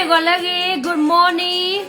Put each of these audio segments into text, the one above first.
ဂီၤလၢအဂ့ၤ, good morning.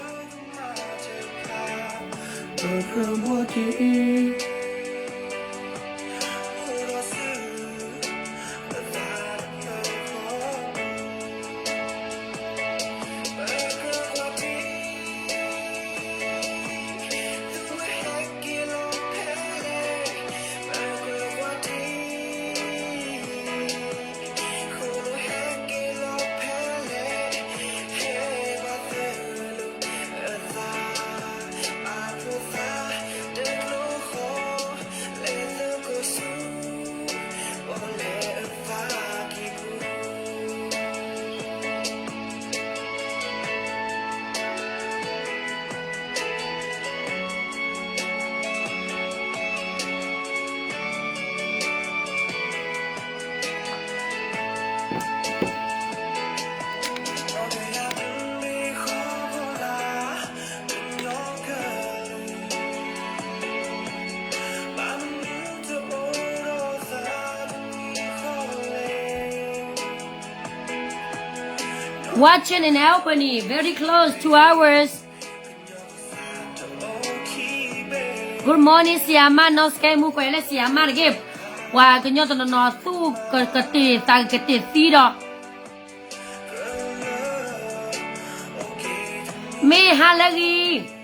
Watching in Albany, very close, two hours. Good morning, ဆရာမ နီၢ်စကဲမူ ကွဲးလၢ ဆရာမ တက့ၢ်. ပှၤကညီတနီၤနီၤသူၣ်ကတ့ၢ်သးကတ့ၢ်သံဒီး မ့ၢ်ဟါလၢအဂ့ၤ.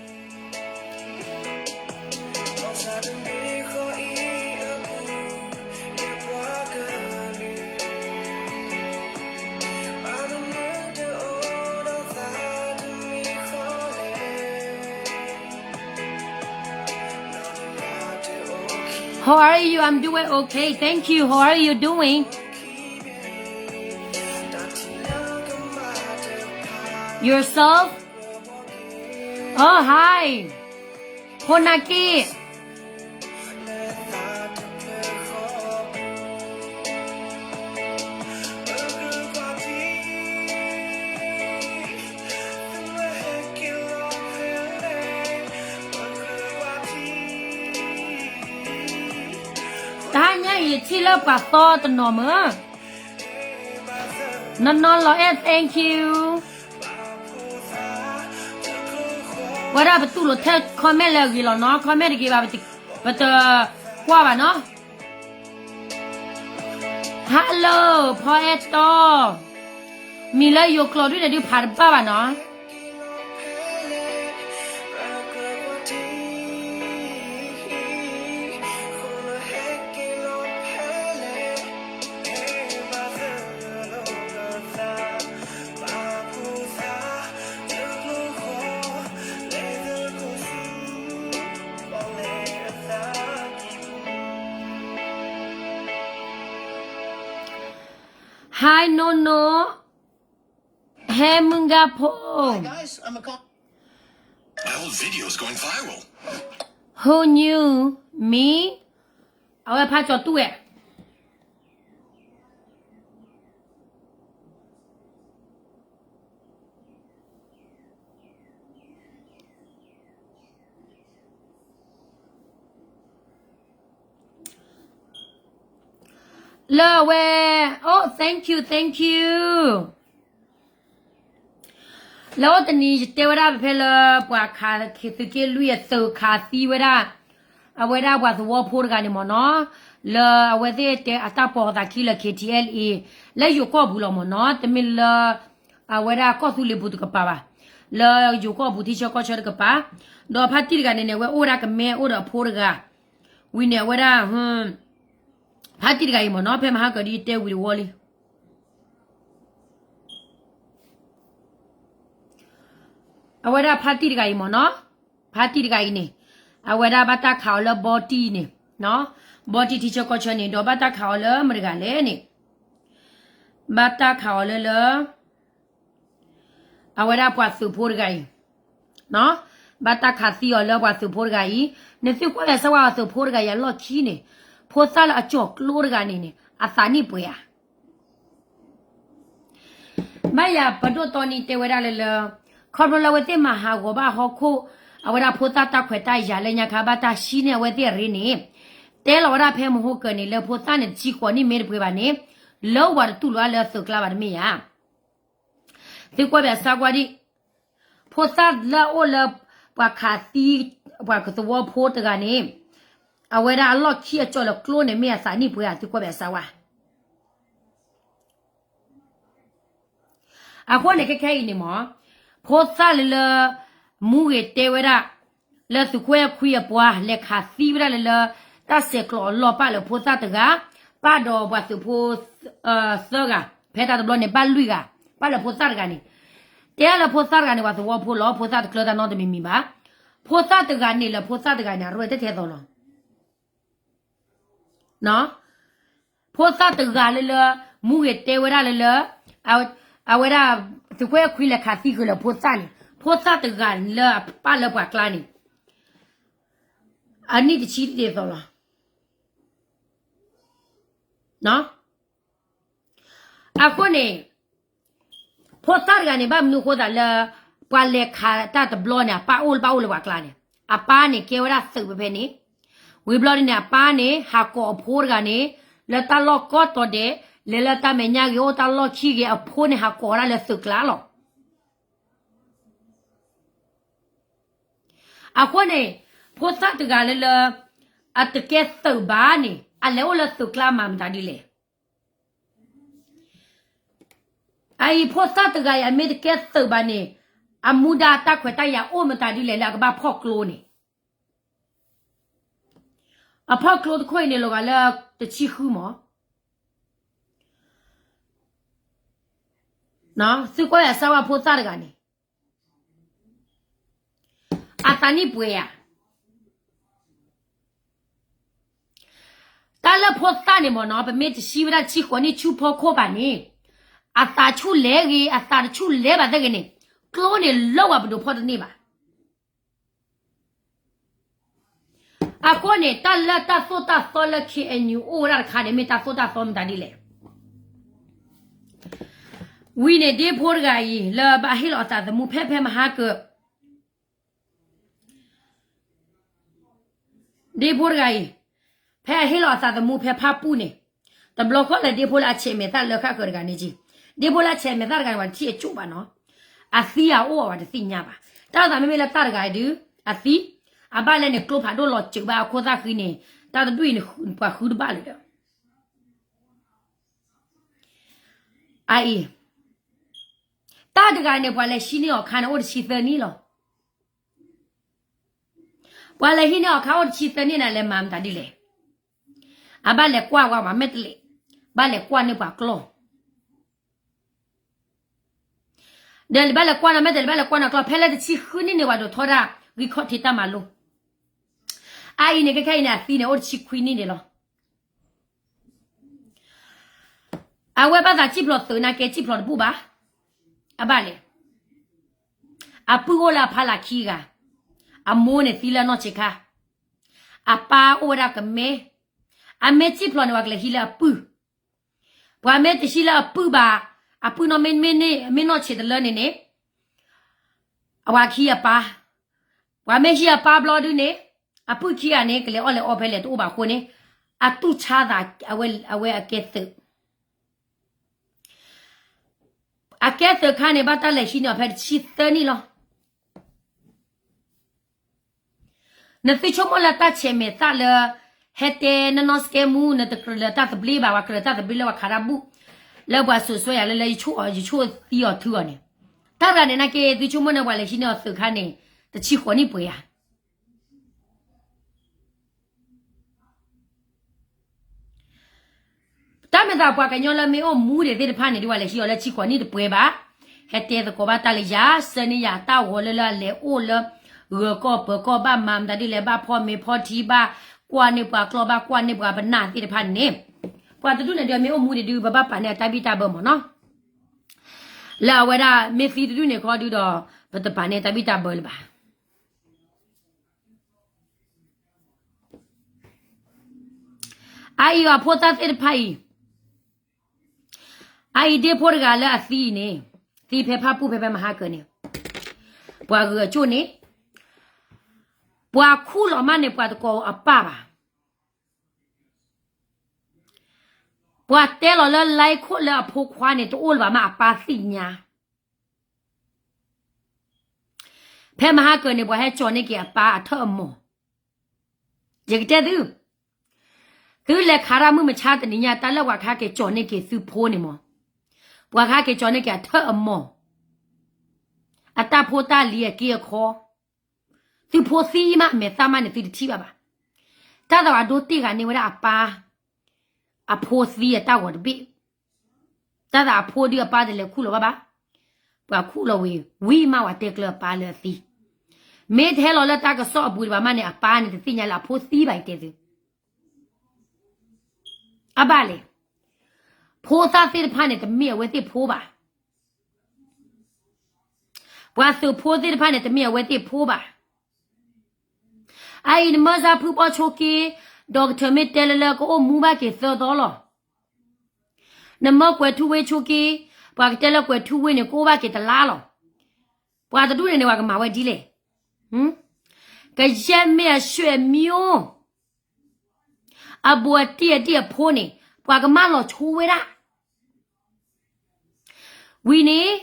How are you? I'm doing okay, thank you. How are you doing? Yourself? Oh, hi. ဖိနၢ်က့ၢ်. တဟါညါအံၤ ထံၣ်လၢပှၤသီတနီၤမ့ၢ် နီၢ်နီၢ်လီၤအဲၣ် thank you. ဝဲဒၣ်ပတူၢ်လိာ်ထဲ comment လၢအဂ့ၤလီၤနီၤ, comment တဂ့ၤဘၣ် ပတကွၢ်ဘၣ်နီၤ. Hello ဖီအဲၣ်တီ, မံၤလၢယိၤကျိာ်ဒုန့ၣ်ဒုးဖးတဘၣ်ဘၣ်နီၤ. Hi Nono, ဟဲမုၢ်ဂၤဖိ, who knew me? အဝဲဖးကၠီၤတူၢ်ဝဲ လၢအဝဲ, oh, thank you, thank you. လၢအိၣ်တနံၤ ယတဲဝဲဒၣ်ဖဲလၢ ပှၤခးသုးက့လွံၢ်အသုး ခးသံဝဲဒၣ် အဝဲဒၣ်ပှၤသဝီဖိတဂၤန့ၣ်မ့ၢ်နီၤ, လၢအဝဲသ့ၣ်တဲအတၢ်ပိာ်အသးခံလၢ K T L A လၢယိၤကီၢ်ပူၤလီၤမ့ၢ်နီၤ, တမ့ၢ်လၢ အဝဲဒၣ်ကီၢ်သူလ့ၤပူၤတကပၤဘၣ်, လၢယိၤကီၢ်ပူၤထံဆၢကီၢ်ဆၢတကပၤ, ဒီးဖါတံၢ်တဂၤန့ၣ်န့ၣ် အဝဲအိၣ်ဝဲဒၣ်ကမဲ အိၣ်ဒီးအဖိတဂၤ, ဝံၤန့ၣ် အဝဲဒၣ် ဖါတံၢ်တဂၤအံၤမ့ၢ်နီၤ ဖဲမဟါကၢၤဒ်ယတဲဝံၤတဝီလံ. အဝဲဒၣ်ဖါတံၢ်တဂၤအံၤမ့ၢ်နီၤ, ဖါတံၢ်တဂၤအံၤန့ၣ် အဝဲဒၣ်ဘၣ်တၢ်ခးအီၤလၢဘီတံၢ်န့ၣ်, ဘီတံၢ်ထံဆၢကီၢ်ဆၢန့ၣ် ဒီးဘၣ်တၢ်ခးအီၤလၢမတၤတဂၤလဲၣ်န့ၣ်, ဘၣ်တၢ်ခးအီၤလၢလၢ အဝဲဒၣ်ပှၤသုးဖိတဂၤအံၤ, ဘၣ်တၢ်ခးသံအီၤလၢပှၤသုးဖိတဂၤအံၤ, နသုကွၢ်ယၤစၢဝါအသုးဖိတဂၤအံၤအလီၢ်ခံန့ၣ်, ဖိသၣ်လၢအကၠီၤကျိတဂၤန့ၣ်န့ၣ် အသးနံၣ်ပှဲၤဧါ. ဘၣ်ယၤပဒိၣ်တီနံတဲဝဲဒၣ်လၢလၢ, ခီဖျိလၢအဝဲသ့ၣ်မၤဟးဂီၤဘၣ်ဟီၣ်ခိၣ်, အဝဲဒၣ်ဖိသၣ်တၢ်ခွဲးတၢ်ယာ်လၢညါခါဘၣ်တၢ်ဟံးန့ၢ်အဝဲသ့ၣ်အရ့န့ၣ်, တဲလီၤဝဲဒၣ်ဖဲမဟါကၢၤန့ၣ် လၢဖိသၣ်န့ၣ်တဆံဃိးနံၣ်မ့ၢ်တပှဲၤဘၣ်န့ၣ်, လၢဝၤတတူၢ်လိာ်အါလၢအသုးကျါဘၣ်တမ့ၢ်ဧါ. သုကွၢ်ဘၣ်စၢ်ကွၢ်ဒံး, ဖိသၣ်လၢအအိၣ်လၢ ပှၤခးသံ ပှၤကသဝီဖိတဂၤန့ၣ်, အဝဲဒၣ်အလီၢ်ခံအကၠီလၢကျိန့ၣ် မ့ၢ်အသးနံၣ်ပှဲၤဧါ, သုကွၢ်ဘၣ်စၢ်ဝါ. အဃိန့ၣ် ခဲခဲအံၤန့ၣ်မ့ၢ်, ဖိသၣ်လၢလၢ မူဂ့ၤတဲဝဲဒၣ် လၢသုးခိၣ်အဲၣ်ခွံအပှၤ လဲၤခးသံဝဲဒၣ်လၢလၢ တၢ်ဆဲးကျိးအလီၢ် ပၣ်လၢဖိသၣ်တဂၤ, ပၣ်ဒီးပှၤသုးဖိ သၢဂၤ, ဖဲတၢ်တဘျီန့ၣ် ဘၣ်လွံၢ်ဂၤ, ပၣ်လၢဖိသၣ်တဂၤန့ၣ်, တဲလၢဖိသၣ်တဂၤန့ၣ် ပှၤသဝီဖိလီၤ, ဖိသၣ်တကျၢတၢ်နီတမံၤမံၤဘၣ်. ဖိသၣ်တဂၤန့ၣ်လၢဖိသၣ်တဂၤန့ၣ် အရဲၣ်တၢ်ထဲသိးလီၤ. ဖိသၣ်တဂၤလၢလၢ မူဂ့ၤတဲဝဲဒၣ်လၢလၢ အဝဲဒၣ် သုးခိၣ်အဲၣ်ခွံလဲၤခးသံဃုာ်လၢဖိသၣ်န့ၣ်, ဖိသၣ်တဂၤလၢအပၣ်လၢပှၤကျါန့ၣ်, အနံၣ်တဆံတဒ်သိးလီၤ. အဃိန့ၣ် ဖိသၣ်တဂၤန့ၣ် ဘၣ်မနုၤအဃိသးလၢ ပှၤလဲၤခးတၢ်တဘျီန့ၣ် အပၣ်အိၣ်လၢဘၣ်အိၣ်လၢပှၤကျါန့ၣ်, အပၢ်န့ၣ်ကဲဝဲဒၣ်သုးဖဲဖဲန့ၣ်, ဝံၤဘျီဒ်န့ၣ် အပၢ်န့ၣ် ဟးကိးအဖိတဂၤန့ၣ် လၢတၢ်လီၢ်ကိးတီၤဒဲး, လဲၤလၢတၢ်မဲာ်ညါဂ့ၤ အိၣ်တၢ်လီၢ်ခံဂ့ၤ အဖိန့ၣ်ဟးကိးဝဲဒၣ်လၢသုးကျါလီၤ. အဃိန့ၣ် ဖိသၣ်တဂၤလၢလၢ အတကဲသုးဘၣ်န့ၣ် အလဲၤအိၣ်လၢသုးကျါမၤမတၤဒ်လဲၣ်. အအံၤ ဖိသၣ်တဂၤအံၤ အမ့ၢ်တကဲသုးဘၣ်န့ၣ် အမူဒါတၢ်ခွဲးတၢ်ယာ်အိၣ်မတၤဒ်လဲၣ်လၢအကဘၣ်ဖီၣ်ကျိန့ၣ်, အဖီၣ်ကျိတခိၣ်အံၤန့ၣ် လီၤဂာ်လၢတဆံဃုမး, သုကွၢ်ယၤစၢ်ဝါဖိသၣ်တဂၤန့ၣ် အသးနံၣ်ပှဲၤဧါ. တၢ်လၢဖိသၣ်န့ၣ်မ့ၢ်နီၤ ပမ့ၢ်တဆံဝဲဒၣ်ဆံဃိးနံၣ်ဆူဖီခိၣ်ဘၣ်န့ၣ်, အသးဆူၣ်လဲၤဂ့ၤ အသးတဆူၣ်လဲၤဘၣ်သ့ၣ်ဂ့ၤန့ၣ်, ကျိန့ၣ်လၢဝဲပဒိးဖီၣ်တန့ၢ်ဘၣ်. အဃိန့ၣ် တၢ်လၢတၢ်သိၣ်တၢ်သီလၢ K N U အိၣ်ဝဲဒၣ်တခါန့ၣ် မ့ၢ်တၢ်သိၣ်တၢ်သီမတၤဒ်လဲၣ်. ဝံၤန့ၣ် ဒ့ဖိတဂၤအံၤ လၢဘၣ်ဟ့ၣ်လီၤအသးသမူဖဲဖဲမဟါကၢ ဒ့ဖိတဂၤအံၤ ဖဲအဟ့ၣ်လီၤအသးသမူဖဲဖၣ်ပူၣ်န့ၣ်, တဘျီဃီလၢဒ့ဖိလၢအဆဲးမဲာ်သၣ်လၢဃၣ်ဃၢၤတဂၤန့ၣ်က့, ဒ့ဖိလၢအဆဲးမဲာ်သၣ်တဂၤန့ၣ် ပှၤတထံၣ်အကၠိၣ်ဘၣ်နီၤ, အသံအအိၣ်အဝဲတသ့ၣ်ညါဘၣ်. တၢ်သးမ့မ့ၢ်လၢသၣ်တဂၤအံၤဒုး အသံ, အဘၣ်လဲၣ်န့ၣ် ကျိဖးဒိၣ်လီၤစၢၤဘၣ်အခိၣ်သၣ်ဃံန့ၣ်, တၢ်တဒူၣ်အံၤန့ၣ် ပှၤဃုတဘၣ်လၢၤဒီး အအံၤ တၢ်တဂၤန့ၣ် ပှၤလဲၤဟံးန့ၢ်အီၤခါန့ၣ် အိၣ်တဆံသၢနံၣ်လီၤ. ပှၤလဲၤဟံးန့ၢ်အီၤခါအိၣ်တဆံသၢနံၣ်န့ၣ် လဲၤမၤမတၤဒ်လဲၣ်. အဘၣ်လဲၤကွၢ်ဝဲပှၤမဲာ်တလ့ၣ်, ဘၣ်လဲၤကွၢ်န့ၢ်ပှၤကျီၢ်, ဒီးဘၣ်လဲၤကွၢ်န့ၢ်မဲာ်တလ့ၣ် ဘၣ်လဲၤကွၢ်န့ၢ်ကျီၢ် ဖဲလၢတဆံဃုနံၣ်န့ၣ် ပှၤဒိးထီဒါ ဂံၢ်ခီၣ်ထံးတၢ်မၤလိ. အအံၤန့ၣ် ခဲခဲအံၤန့ၣ် အသံန့ၣ် အိၣ်တဆံခွံနံၣ်န့ၣ်လီၤ. အဝဲဘၣ်သးစံၣ်ဖျိးသုးနာ်က့ စံၣ်ဖျိးတဘူၣ်ဘၣ်. အဘၣ်လဲၣ်. အပုၢ်အိၣ်လၢအဖီလာ်ခံဂၤ, အမိၢ်န့ၣ်သံလၢအနီၢ်ဆံးခါ, အပၢ်အိၣ်ဝဲဒၣ်ကမဲ, အမ့ၢ်စံၣ်ဖျိးန့ၣ် ပှၤကလဲၤဟံးလၢအပုၢ်, ပှၤမ့ၢ်တဟံးလၢအပုၢ်ဘၣ်, အပုၢ်နီၢ်မ့ၢ်န့ၣ် မ့ၢ်နီၢ်ဆံးတလၢန့ၣ်န့ၣ်, အဝဲဟံးအပၢ်, ပှၤမ့ၢ်ဟံးအပၢ်ဘျီဒုန့ၣ်, အပုၢ်ခံဂၤန့ၣ် ကလဲၤအီၣ်လဲၤအီဖဲလဲၣ်တအိၣ်ဘၣ်အဃိန့ၣ်, အတူၢ်ဆါသး အဝဲအကဲသုး, အကဲသုးခါန့ၣ် ဘၣ်တၢ်လဲၤဟံးန့ၢ်အီၤဖဲတဆံသၢနံၣ်လီၤ. နသုဆိကမိၣ်လၢတၢ်ဆဲးမဲာ်သၣ်လၢ ဟဲတဲနနီၢ်စကဲမူ နတကြၢးလၢတၢ်သဘျ့ဘၣ် ပှၤကြၢးတၢ်သဘျ့လၢပှၤခးတၢ်ဘူၣ်, လၢပှၤစိာ်စွဲယၤလၢလၢယဆိၣ်အီၤ ယဆိၣ်သံအီၤထုအီၤန့ၣ်, တၢ်တဂၤန့ၣ်နာ်က့ သုဆိကမိၣ်န့ၣ် ပှၤလဲၤဟံးန့ၢ်အီၤသုးခါန့ၣ် တဆံဃိးနံၣ်ပှဲၤဧါ. တၢ်မ့ၢ်သးပှၤကညီလၢမ့ၢ်အိၣ်မူဒံးသ့ၣ်တဖၣ်န့ၣ် ဒ်ပှၤလဲၤဟံးအီၤလၢဆံဃိးနံၣ်တပှဲၤဘၣ်, ဟဲတဲသကိးဘၣ်တၢ်လၢယၤ ဆၢန့ၢ်ယၤတၢ်ဂီၤလၢလၢအလဲၤအိၣ်လၢ ဂၢၤကီၢ်ပၢၤကီၢ် ဘၣ်မၤမတၤဒ်လဲၣ် ဘၣ်ဖီၣ်မ့ၤဖီၣ်ထံ ဘၣ်ကွၢ်န့ၢ်ပှၤကျီၢ် ဘၣ်ကွၢ်န့ၢ်ပှၤပနၢ်သ့ၣ်တဖၣ်န့ၣ်, ပှၤတဒူၣ်န့ၣ်ဒီးမ့ၢ်အိၣ်မူဒံးဒုး ပဘၣ်ပာ်န့ၢ်အတၢ်ဘံၣ်တၢ်ဘၢမ့ၢ်နီၤ, လၢအဝဲဒၣ်မ့ၢ်သံတဒူၣ်န့ၣ်ခီဒုးဒီး ပတပာ်န့ၢ်တၢ်ဘံၣ်တၢ်ဘၢလၢၤဘၣ်. အအံၤအဖိသၣ်သ့ၣ်တဖၣ်အံၤ, အအံၤဒ့ဖိတဂၤလၢအသံအံၤန့ၣ်, သံဖဲဖၣ်ပူၣ်ဖဲဖဲမဟါကၢန့ၣ်, ပှၤဂုၤအကၠိၣ်န့ၣ်, ပှၤခူၣ်လီၤမးန့ၣ် ပှၤတကိးအပၢ်ဘၣ်. ပှၤတဲလီၤလၢ လိုင်း ခိၣ်လၢအဖိခွါန့ၣ် တအိၣ်လၢၤဘၣ်မး အပၢ်သ့ၣ်ညါ. ဖဲမဟါကၢၤန့ၣ် ပှၤဟဲကၠီၤန့ၢ်က့ၤအပၢ်အထၢၣ်အမီၤ, ယကတဲသု, သုလဲၤခးတၢ်မုၢ်မဆါတနံၤညါ တၢ်လၢပှၤကဟဲက့ၤကၠီၤန့ၢ်က့ၤသုဖိန့ၣ်မး, ပှၤကဟဲက့ၤကၠီၤန့ၢ်က့ၤအထၢၣ်အမီၤ, အတၢ်ဖိတၢ်လံၤအက့အခီ, သုဖိသံမး အမဲာ်သၣ်မးန့ၣ် သုတထံၣ်ဘၣ်ဘၣ်. တၢ်သးဝဲဒိတ့ၢ်ဂၤန့ၢ်ဝဲဒၣ်အပၢ် အဖိသံအတၢ်ဂီၤတဘ့ၣ်, တၢ်သးအဖိဒုးအပၢ်တလဲၤခူၣ်လီၤဘၣ်ဘၣ်, ပှၤခူၣ်လီၤဝံၤ ဝံၤမးပှၤတဲကျၢၤအပၢ်လၢအသံ, မ့ၢ်တဟဲလီၤလၢတၢ်ကစီၣ်အပူၤဒံးဘၣ်မးန့ၣ် အပၢ်န့ၣ်တသ့ၣ်ညါလၢအဖိသံဘၣ် ယတဲသု အဘၣ်လဲၣ်, ဖိသၣ်သ့ၣ်တဖၣ်န့ၣ် တမ့ၢ်အဝဲသ့ၣ်ဖိဘၣ်. ပှၤသုးဖိသ့ၣ်တဖၣ်န့ၣ် တမ့ၢ်အဝဲသ့ၣ်ဖိဘၣ်. အအံၤနမၢစၢ်ဖုဘီဆိက့, ဒီးကထၢၣ်မ့ၢ်တဲလၢလၢကအိၣ်မူဘၣ်က့ၤသၢသီလီၤ. နမၢကွဲၤထူဝ့ဆိက့, ပှၤကတဲလၢကွဲၤထူဝ့န့ၣ် ကအိၣ်ဘၣ်က့ၤတလါလီၤ. ပှၤတဒူၣ်န့ၣ်န့ၣ် ပှၤကမၤဝဲဒ်လဲၣ်. ကယဲၢ်မ့ၢ်အဆွေမျိုး အဘူးအတံၢ်အဒံၣ်အဖိန့ၣ် ပှၤကမၢလီၤဆိဝဲဒၣ် ဝံၤန့ၣ်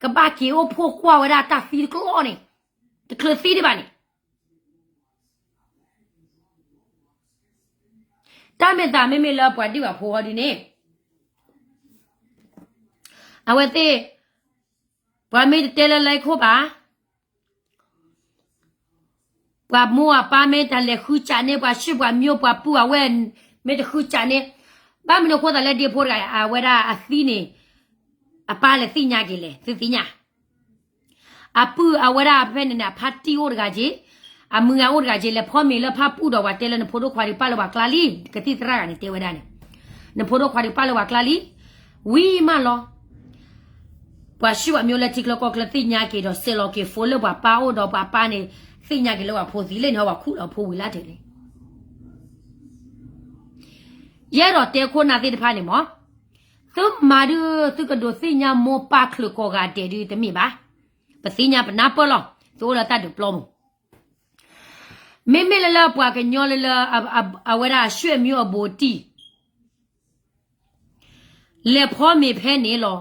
ကဘၣ်က့ၤအိၣ်ဖှိၣ်ကွၢ်ဝဲဒၣ်တၢ်သံတကျီၢ်န့ၣ်, တချုးသံဒံးဘၣ်န့ၣ်, တၢ်မ့ၢ်သးမ့မ့ၢ်လၢပှၤဒံၣ်ဝဲဖိဟီဒ်န့ၣ်, အဝဲသ့ၣ် ပှၤမ့ၢ်တတဲလၢလၢခိၣ်ဘၣ် ပှၤမိၢ်အပၢ်မ့ၢ်တလဲၤဃုစးန့ၢ် ပှၤရှုၣ်ပှၤမျိၢ်ပှၤပုၢ်အဝဲၢ် မ့ၢ်တဃုစးန့ၢ်, ဘၣ်မနုၤအဃိသတးလၢဒ့ဖိတဂၤ အဝဲဒၣ်အသံန့ၣ် အပၢ်လဲၤသ့ၣ်ညါက့ၤလဲၣ် သုသ့ၣ်ညါ, အပုၢ်အဝဲဒၣ်ဖဲန့ၣ်န့ၣ် အဖါတံၢ်အိၣ်တဂၤက့ၤ, အမုၢ်ဂၤအိၣ်တဂၤက့ၤ လဲၤဖီမ့ၤလၢဖါပူၣ်ဒီး ပှၤတဲလၢနဖိဒိၣ်ခွါဒုးပာ်လၢပှၤကျါလံ, ကသံၣ်သရၣ်ဂၤန့ၣ်တဲဝဲဒၣ်န့ၣ်, နဖိဒိၣ်ခွါဒုးပာ်လၢပှၤကျါလံ, ဝံၤမးလီၤ ပှၤရှုၣ်ပှၤမျိၢ်လၢထံချၢကီၢ်ချၢသ့ၣ်ညါက့ၤဒီး စဲးလီၤက့ၤဖိလၢပှၤပၢ်အိၣ်ဒီးပှၤပၢ်န့ၣ် သ့ၣ်ညါက့ၤလၢပှၤဖိသံလၢန့ၣ် ဟီပှၤခူၣ်လီၤဖိဝံၤလၢ်တဲာ်လံ. ယအဲၣ်ဒိးတဲခိၣ်နၢ်သ့ၣ်တဖၣ်န့ၣ်မး, သုမၤဒုး သုကဒိးသ့ၣ်ညါမိၢ်ပၢ်ချုးကိးဂၤဒဲးဒုးတမ့ၢ်ဘၣ်, ပသ့ၣ်ညါပနၢ်ပၢၢ်လီၤ သုအိၣ်လၢတၢ်ဒုးပျီပူၤ မ့မ့ၢ်လၢလၢပှၤကညီလၢလၢ အဝဲဒၣ်အဆွေမျိုးအဘူးအတံၢ် လဲၤဖီမ့ၤဖဲန့ၣ်လီၤ.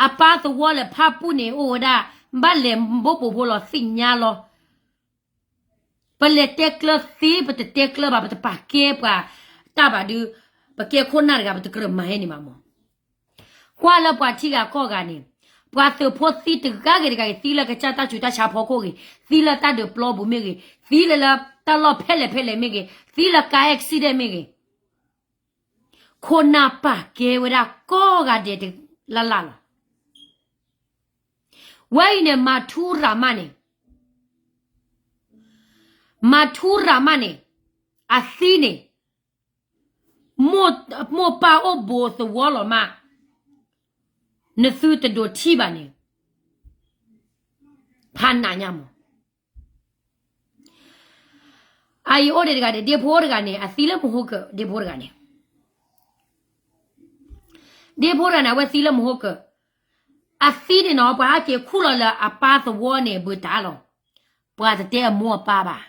အပၢ်သဝီလၢဖါပူၣ်န့ၣ်အိၣ်ဝဲဒၣ် ဘၣ်လဲၤဘိးပိာ်ဖိလီၤသ့ၣ်ညါလီၤ. ပလဲၤတဲကျၢၤသ့ ပတတဲကျၢၤဘၣ် ပတပာ်ကဲပှၤတၢ်ဘၣ်ဒုး ပကဲခိၣ်နၢ်တဂၤ ပတကြၢးမၤဟဲန့ၣ်ဘၣ်မး. ကွၢ်လၢပှၤထံဂၤကီၢ်ဂၤန့ၣ် ပှၤသုးဖိသံတဂၤဂ့ၤတဂၤဂ့ၤ သံလၢကစၢ်တၢ်ဆူးတၢ်ဆါဖီခိၣ်ဂ့ၤ, သံလၢတၢ်ဒုးပျီပူၤမ့ၢ်ဂ့ၤ, သံလၢလၢတၢ်လီၢ်ဖဲလဲၣ်ဖဲလဲၣ်မ့ၢ်ဂ့ၤ, သံလၢကါ accident မ့ၢ်ဂ့ၤ, ခိၣ်နၢ်ပာ်ကဲဝဲဒၣ်ကိးဂၤဒဲးတလၢ်လၢ်လီၤ. ဝဲအံၤန့ၣ် မၤထူရၤမးန့ၣ်, မၤထူရၤမးန့ၣ်, အသံန့ၣ် မိၢ်ပၢ်အိၣ်ဘူးသဝီလီၤမး, နသုတဒိးထံၣ်ဘၣ်န့ၣ် ဖးနးညါမး. အအံၤအိၣ်ဒံးတဂၤန့ၣ် ဒ့ဖိတဂၤန့ၣ် အသံလၢမဟိကၢၢ် ဒ့ဖိတဂၤန့ၣ်, ဒ့ဖိတဂၤန့ၣ် အဝဲသံလၢမဟိကၢၢ်, အသံန့ၣ်နီၤ ပှၤဟဲက့ၤခူၣ်လီၤလၢအပၢ်သဝီန့ၣ် ဘူးတၢ်လီၤ. ပှၤတတဲအမိၢ်အပၢ်ဘၣ်.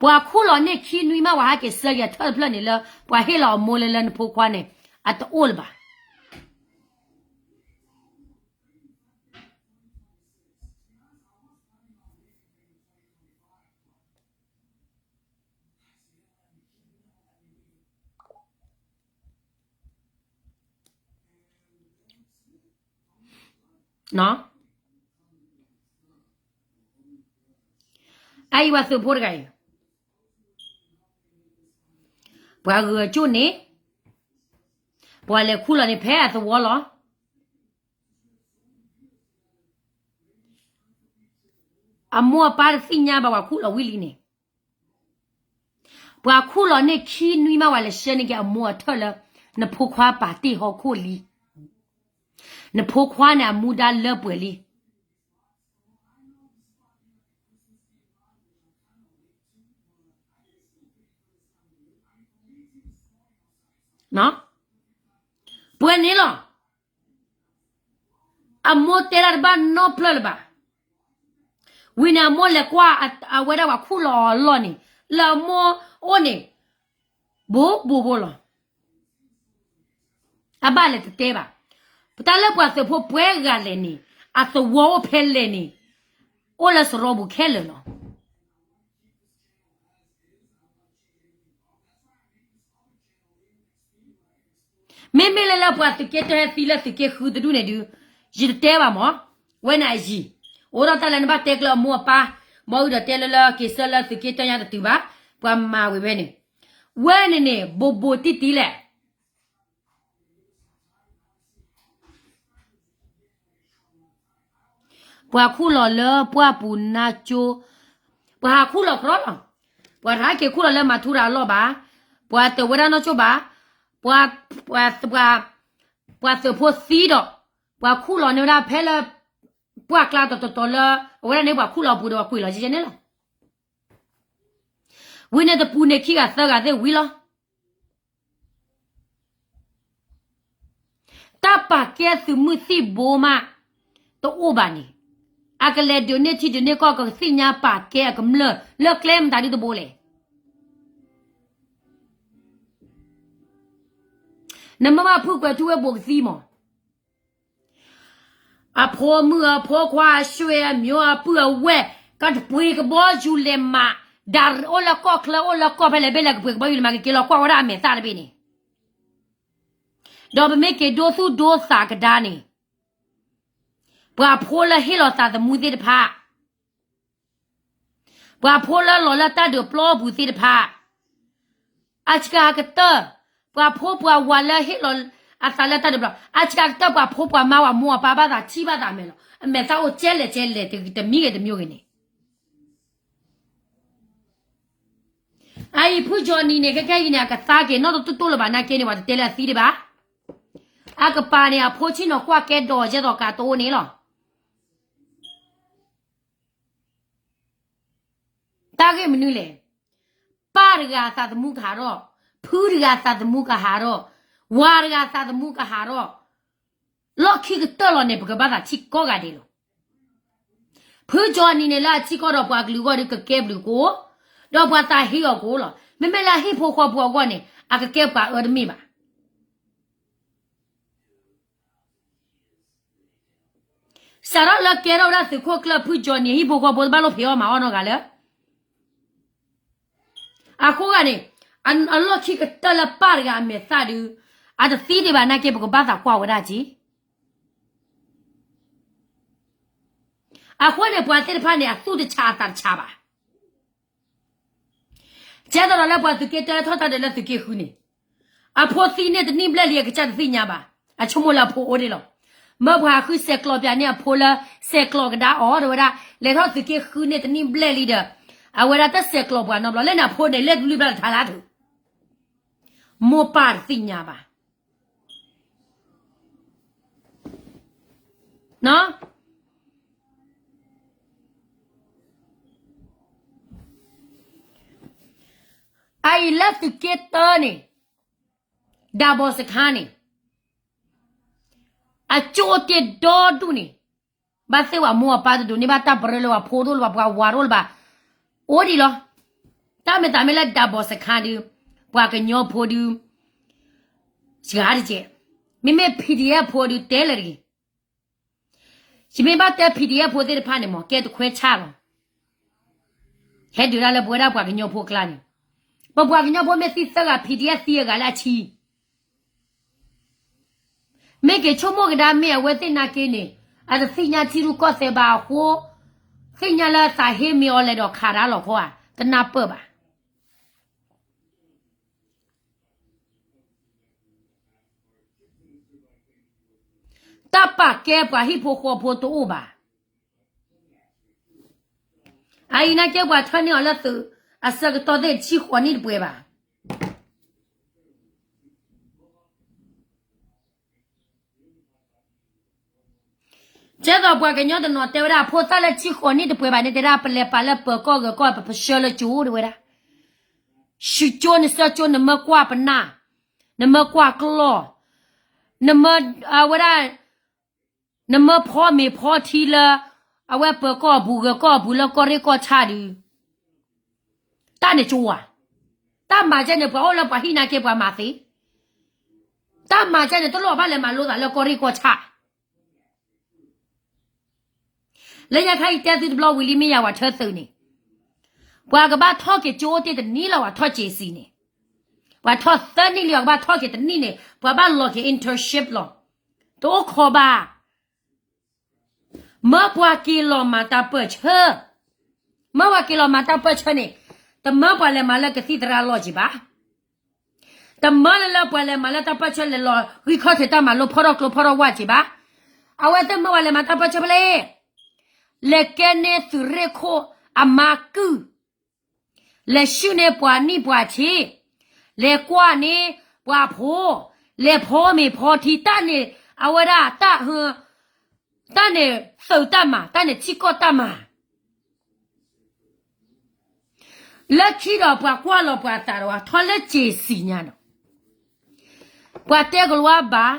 ပှၤခူၣ်လီၤန့ၢ်ခံနွံမး ပှၤဟဲက့ၤဆှၢက့ၤအထၢၣ်တဖျၢၣ်န့ၣ်လၢ ပှၤဟ့ၣ်လီၤအမိၢ်လၢလၢနဖိခွါန့ၣ် အတအိၣ်လၢၤဘၣ်. အအံၤပှၤသုးဖိတဂၤအံၤ ပှၤဂုာ်ကၠိၣ်န့ၣ် ပှၤလဲၤခူၣ်လီၤန့ၣ် ဖဲအသဝီလီၤ. အမိၢ်အပၢ်တသ့ၣ်ညါဘၣ် ပှၤခူၣ်လီၤဝံၤလံန့ၣ်, ပှၤခူၣ်လီၤန့ၢ်ခံနွံမး ပှၤလဲၤဆှၢန့ၢ်က့ၤအမိၢ်အထၢၣ်လၢ နဖိခွါပာ်တ့ၢ်ဟီၣ်ခိၣ်လံ. နဖိခွါန့ၣ် အမူဒါလၢပှဲၤလံ. ပှဲၤန့ၣ်လီၤ. အမိၢ်တဲဒၣ်တဘၣ်နီတဖျၢၣ်လၢၤဘၣ်. ဝံၤန့ၣ် အမိၢ်လဲၤကွၢ်အဝဲဒၣ်ပှၤခူၣ်လီၤအီၤလီၢ်န့ၣ် လၢအမိၢ်အိၣ်န့ၣ် ဘူးဘူးဘူးလီၤ. အဘၣ်လဲၤတတဲဘၣ်. တၢ်လၢပှၤသုးဖိပှဲၤဂၤလဲၣ်န့ၣ်, အသဝီအိၣ်ဖဲလဲၣ်န့ၣ်, အိၣ်လၢစရီပူၤခဲလၢာ်လီၤ. မ့မ့ၢ်လၢလၢပှၤသုးက့တၢဟဲသံလၢသုးက့ဃုတဒူၣ်န့ၣ်ဒုး, ယတတဲဘၣ်မး, ဝဲန့ၣ်အယံၤ, အိၣ်ဒီးတၢ်လၢနဘၣ်တဲကျၢၤအမိၢ်အပၢ်, ဘီအုၣ်ဒီးတဲလၢလၢက့ၤဆၢလၢသုးက့တၢညါတတုၤဘၣ်, ပှၤမၤဝံၤဝဲန့ၣ်, ဝဲန့ၣ်န့ၣ် ဘိးဘိးတံၢ်တံၢ်လဲၣ် ပှၤခူၣ်လီၤလၢပှၢ်ပူၤနါကၠိ, ပှၤဟးခူၣ်လီၤကြီလီၤ, ပှၤတဟဲက့ၤခူၣ်လီၤလၢမၤထူရၤအလီၢ်ဘၣ်, ပှၤတဝဲဒၣ်နီၢ်ကၠိဘၣ်, ပှၤ, ပှၤ, ပှၤသုးဖိသံဒီး, ပှၤခူၣ်လီၤန့ၢ်ဝဲဒၣ်ဖဲလၢ, ပှၢ်ကျါတီၤတီၤတီၤလၢ, အဝဲဒၣ်န့ၣ်ပှၤခူၣ်လီၤပူၤဒီးပှၤကွံာ်လီၤကဲကဲန့ၣ်လီၤ. ဝံၤန့ၣ်တပူၤန့ၣ်ခံဂၤသၢဂၤသ့ၣ်ဝံၤလီၤ. တၢ်ပာ်ကဲသုးမုၢ်သံၣ်ဘိမး, တအိၣ်ဘၣ်န့ၣ်, အကလဲၤဒုးန့ၢ်ထံဒုးန့ၢ်ကီၢ် ကသ့ၣ်ညါပာ်ကဲအကမျၢၢ်လၢကျဲမတၤဒုတဘိလဲၣ်. နမ့ၢ်ဘၣ်ဖုၣ်ကွဲးထူဝဲဘိးကသံမး, အဖိမုၣ်အဖိခွါအဆွေအမျိုး အပုၢ်အဝဲၢ်, ကပှ့ၤကဘီယူၤလဲၤမး, ဒၣ်အိၣ်လၢကီၢ်ချၢအိၣ်လၢကီၢ်ဖဲလဲၣ်ဘ့ၣ်လဲၣ် ကပှ့ၤကဘီယူၤလဲၤမး ကက့ၤလီၤကွၢ်ဝဲဒၣ်အမဲာ်သၣ်တဘ့ၣ်န့ၣ်, ဒီးပမ့ၢ်က့ၤဒိသူၣ်ဒိသးကဒါန့ၣ်, ပှၤဖိလၢဟ့ၣ်လီၤသးသမူသ့ၣ်တဖၣ် ပှၤဖိလၢလီၤလၢတၢ်ဒုးပျီပူၤသ့ၣ်တဖၣ်, အဆှးကတၢၢ်, ပှၤဖိပှၤဝၤလၢဟ့ၣ်လီၤအသးလၢတၢ်ဒုးပျီ, အဆှးကတၢၢ်ပှၤဖိပှၤမါဝၤမိၢ်အပၢ်ဘၣ်သးထံၣ်ဘၣ်သးမဲာ်လီၤ. အမဲာ်သၣ်အိၣ်ကဲလဲၣ်ကဲလဲၣ် တမံၤဂ့ၤတမံၤဂ့ၤန့ၣ်, အအံၤဖုကၠီနံၤန့ၣ် ခဲခဲအံၤန့ၣ် အကသါက့ၤနီၢ်တတိၢ်တိၢ်လၢၤဘၣ်နာ်က့န့ၣ် ပှၤတတဲလၢအသံဒံးဘၣ်. အကပၤန့ၣ် အဖိဆ့ၣ်နီၤကွၢ်ကဲဒီးယဲၢ်သိးကးတအိၣ်န့ၣ်လီၤ. တၢ်ဂ့ၢ်မနုၤလဲၣ်. ပၢ်တဂၤအသးသမူကဟးထီၣ်, ဖုတဂၤအသးသမူကဟးထီၣ်, ဝၤတဂၤအသးသမူကဟးထီၣ်, လီၢ်ခံကတၢၢ်လီၤန့ၣ် ပကဘၣ်သးထံၣ်ကိးဂၤဒဲးလီၤ. ဖုကၠီနံၤန့ၣ်လၢအထံကီၢ်ဒီးပှၤကလုာ်အဂီၢ်ဒီးကကဲဘျုးကအိၣ်, ဒီးပှၤသးဟ့အီၤကအိၣ်လီၤ. မ့မ့ၢ်လၢအဟံၣ်ဖိဃီဖိအဂီၢ်န့ၣ် အကကဲပှၤအၢတမ့ၢ်ဘၣ်. စးထီၣ်လၢကဲထီၣ်ဝဲဒၣ်သုးခိၣ်ကျၢၢ်ဖုကၠီနံၤ ဟံၣ်ဖိဃီဖိတဘၣ်လိၣ်ဖံးအီၣ်မၤအီၣ်နီတဂၤလၢ အဃိဂၤန့ၣ်, အလီၢ်ခံကတၢၢ်လၢပၢ်တဂၤအမဲာ်သၣ်ဒုး, အတသံဒံးဘၣ်နာ်က့ ပကဘၣ်သးကွၢ်ဝဲဒၣ်က့. အဃိန့ၣ် ပှၤသ့ၣ်တဖၣ်န့ၣ် အသူၣ်တဆးအသးတဆးဘၣ်. ကဲသိးဒီးလၢပှၤသုးက့တၢထီၣ်တၢ်ဒုးလၢသုးက့ဃုန့ၣ်, အဖိသံန့ၢ်တနံၣ်ဘျဲၣ်လံအကစၢ်တသ့ၣ်ညါဘၣ်. အဆိကမိၣ်လၢအဖိအိၣ်ဒံးလီၤ. မၢပှၤဃုဆဲးကျိးပၠးန့ၢ်အဖိလၢ ဆဲးကျိးကဒါအီၤ တဲဝဲဒၣ်, လဲၤထီၣ်သုးက့ဃုန့ၢ်တနံၣ်ဘျဲၣ်လံဒီး, အဝဲဒၣ်တဆဲးကျိးပှၤနီတဘျီ, လၢန့ၣ်အဖိန့ၣ် လဲၤတဘျုးဘျီတထးလၢထူ, မိၢ်ပၢ်တသ့ၣ်ညါဘၣ်. အအံၤလၢသုးက့တၢန့ၣ်, ဒၣ်ဘီၣ်စခါန့ၣ်, အကၠိတ့ၢ်ဒီဒူၣ်န့ၣ်, ဘၣ်သ့ၣ်ဝဲမိၢ်အပၢ်တဒိးန့ၢ်ဘၣ်တၢ်ပရၢလၢပှၤဖိတအိၣ်လၢၤဘၣ် ပှၤဝၤတအိၣ်လၢၤဘၣ်, အိၣ်ဒံးလီၤ. တၢ်မ့ၢ်သးမ့ၢ်လၢဒၣ်ဘီၣ်စခါဒုး, ပှၤကညီဖိဒုး, စှၤတကဲး, မ့မ့ၢ် PDF ဖိဒုးတဲလၢာ်တဂ့ၤ. ယမ့ၢ်ဘၣ်တဲ PDF ဖိသ့ၣ်တဖၣ်န့ၣ်မး ကဲတခွဲဆၣ်လီၤ. ဟဲဒုးတၢ်လၢပဝဲဒၣ်ပှၤကညီဖိအကျါန့ၣ်, ပပှၤကညီဖိမ့ၢ်သံသၢဂၤ PDF သံအဂၤလၢအဆံ, မ့ၢ်က့ၤဆိကမိၣ်ကဒါမ့ၢ်အဝဲသ့ၣ်နာ်က့န့ၣ်, အတသ့ၣ်ညါထံရူၢ်ကီၢ်သဲးဘၣ်အဃိ, သ့ၣ်ညါလၢသးဟ့မ့ၢ်အီၤလဲၤဒီးခးတၢ်လီၤခီဧါ, တနၢ်ပၢၢ်ဘၣ်. တၢ်ပာ်ကဲပှၤဟံၣ်ဖိဃီဖိတအိၣ်ဘၣ်. အအံၤနာ်က့ပှၤထၢန့ၢ်အီၤလၢသုးအဆၢကတီၢ်သ့ၣ်တဆံဃိးနံၣ်တပှဲၤဘၣ်. ကဲသိးပှၤကညီတနီၤတဲဝဲဒၣ် ဖိသၣ်လၢဆံဃိးနံၣ်တပှဲၤဘၣ်န့ၣ် တဲဒၣ်ပလဲၤပာ်လၢပၢၤကီၢ်ဂၢၤကီၢ် ပပဆှၢလၢကၠိ တဲဝဲဒၣ်. ဆူကၠိနဆှၢကၠိ နမၢကွၢ်ပနၢ်, နမၢကွၢ်ကျီၢ်, နမၢ, အဝဲဒၣ်, နမၢဖီမ့ၤဖီထံလၢ အဝဲပၢၤကီၢ်အပူၤဂၢၤကီၢ်အပူၤလၢကီၢ်ရ့ၣ်ကီၢ်ဆၣ်ဒုး တၢ်န့ၣ်ကၠိဧါ. တၢ်မၤကဲန့ၣ် ပှၤအိၣ်လၢပှၤဟံၣ်နာ်က့ပှၤမၤသ့. တၢ်မၤကဲန့ၣ် တလိၣ်ဘၣ်လဲၤမၤလိသးလၢကီၢ်ရ့ၣ်ကီၢ်ဆၣ် လၢညါခါအံၤတဲသုတဘျီဝံၤလံမ့ၢ်ယၤ ပှၤထၢသုးန့ၣ်, ပှၤကဘၣ်ထီၣ်က့ၤကၠိအိၣ်တ့ၢ်တနံၣ်လီၤ ပှၤထီၣ်က့ၤစံးန့ၣ်, ပှၤထီၣ်သၢနံၣ်လံ ပှၤကဘၣ်ထီၣ်က့ၤတနံၣ်န့ၣ် ပှၤဘၣ်လီၤက့ၤ internship လီၤ. တအိၣ်ခိးဘၣ်. မၢပှၤက့ၤလီၤမၤတၢ်ပၢၢ်ဆၢ, မၢပှၤက့ၤလီၤမၤတၢ်ပၢၢ်ဆၢန့ၣ်, တမၢပှၤလဲၤမၤလၢကသံၣ်သရၣ်လီၢ်က့ၤဘၣ်. တမၢလၢပှၤလဲၤမၤလၢတၢ်ပၢၢ်ဆၢလဲၤလီၤဂံၢ်ခီၣ်ထံးတၢ်မၤလိဖီထီၣ်ကျိဖီထီၣ်ဝၣ်က့ၤဘၣ်. အဝဲသ့ၣ်မၢပှၤလဲၤမၤတၢ်ပၢၢ်ဆၢဖဲလဲၣ်, လဲၤကဲန့ၢ်သုးရ့ၣ်ခိၣ်အမါကုၢ်, လဲၤဆှုၣ်န့ၢ်ပှၤနံၣ်ပှၤဆံ, လဲၤကွၢ်န့ၢ်ပှၤဖိ, လဲၤဖီမ့ၤဖီထံ တၢ်န့ၣ် အဝဲဒၣ်တၢ် တၢ်န့ၣ်သုးတၢ်မၤ တၢ်န့ၣ်ထံကီၢ်တၢ်မၤ လၢခံဒီးပှၤကွၢ်လီၤပှၤသးဒီး ထီၣ်လၢက့ၤစံးညါဒီး ပှၤတဲကလီၤဘၣ်,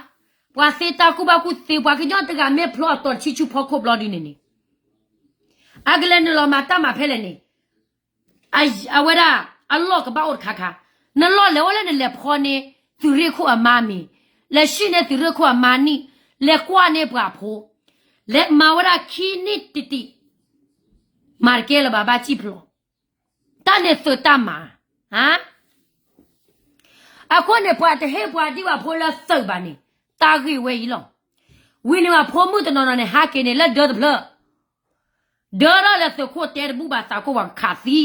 ပှၤသ့တၢ်ကူၣ်ဘၣ်ကူၣ်သ့ ပှၤကညီတဂၤမ့ၢ်ဖျီအတီၤတဆံဆူဖီခိၣ်ဘျီဒ်န့ၣ်န့ၣ်, အကလဲၤနုာ်လီၤမၤတၢ်မၤဖဲလဲၣ်န့ၣ်, အဝဲဒၣ်အလီၢ်ကဘၣ်အိၣ်တခါခါ, နလီၢ်လဲၤအိၣ်လၢနလဲၤဖီန့ၢ်သုးရ့ၣ်ခိၣ်အမါမ့ၤ, လဲၤဆှုၣ်န့ၢ်သုးရ့ၣ်ခိၣ်အမါနံၣ်, လဲၤကွၢ်န့ၢ်ပှၤဖိ, လဲၤမၤဝဲဒၣ်ခံနံၣ်တံၢ်တံၢ်, မၤတကဲလၢၤဘၣ် ဘၣ်စံၣ်ဖျိး, တၢ်န့ၣ်သုးတၢ်မၤ, အဃိန့ၣ် ပှၤတဟ့ၣ်ပှၤဒံးဘၣ်ဖိလၢသုးဘၣ်န့ၣ်, တၢ်ဂ့ၢ်ဝဲအံၤလီၤ. ဝံၤန့ၣ်ဘၣ်ဖိမုၣ်တနီၤနီၤန့ၣ် ဟးက့ၤန့ၣ်လၢဒၢတဖျၢၣ်, ဒၢထီၣ်လၢသုးခိၣ်တဲတဘူၣ်ဘၣ် သးကိၢ်ပှၤကခးသံ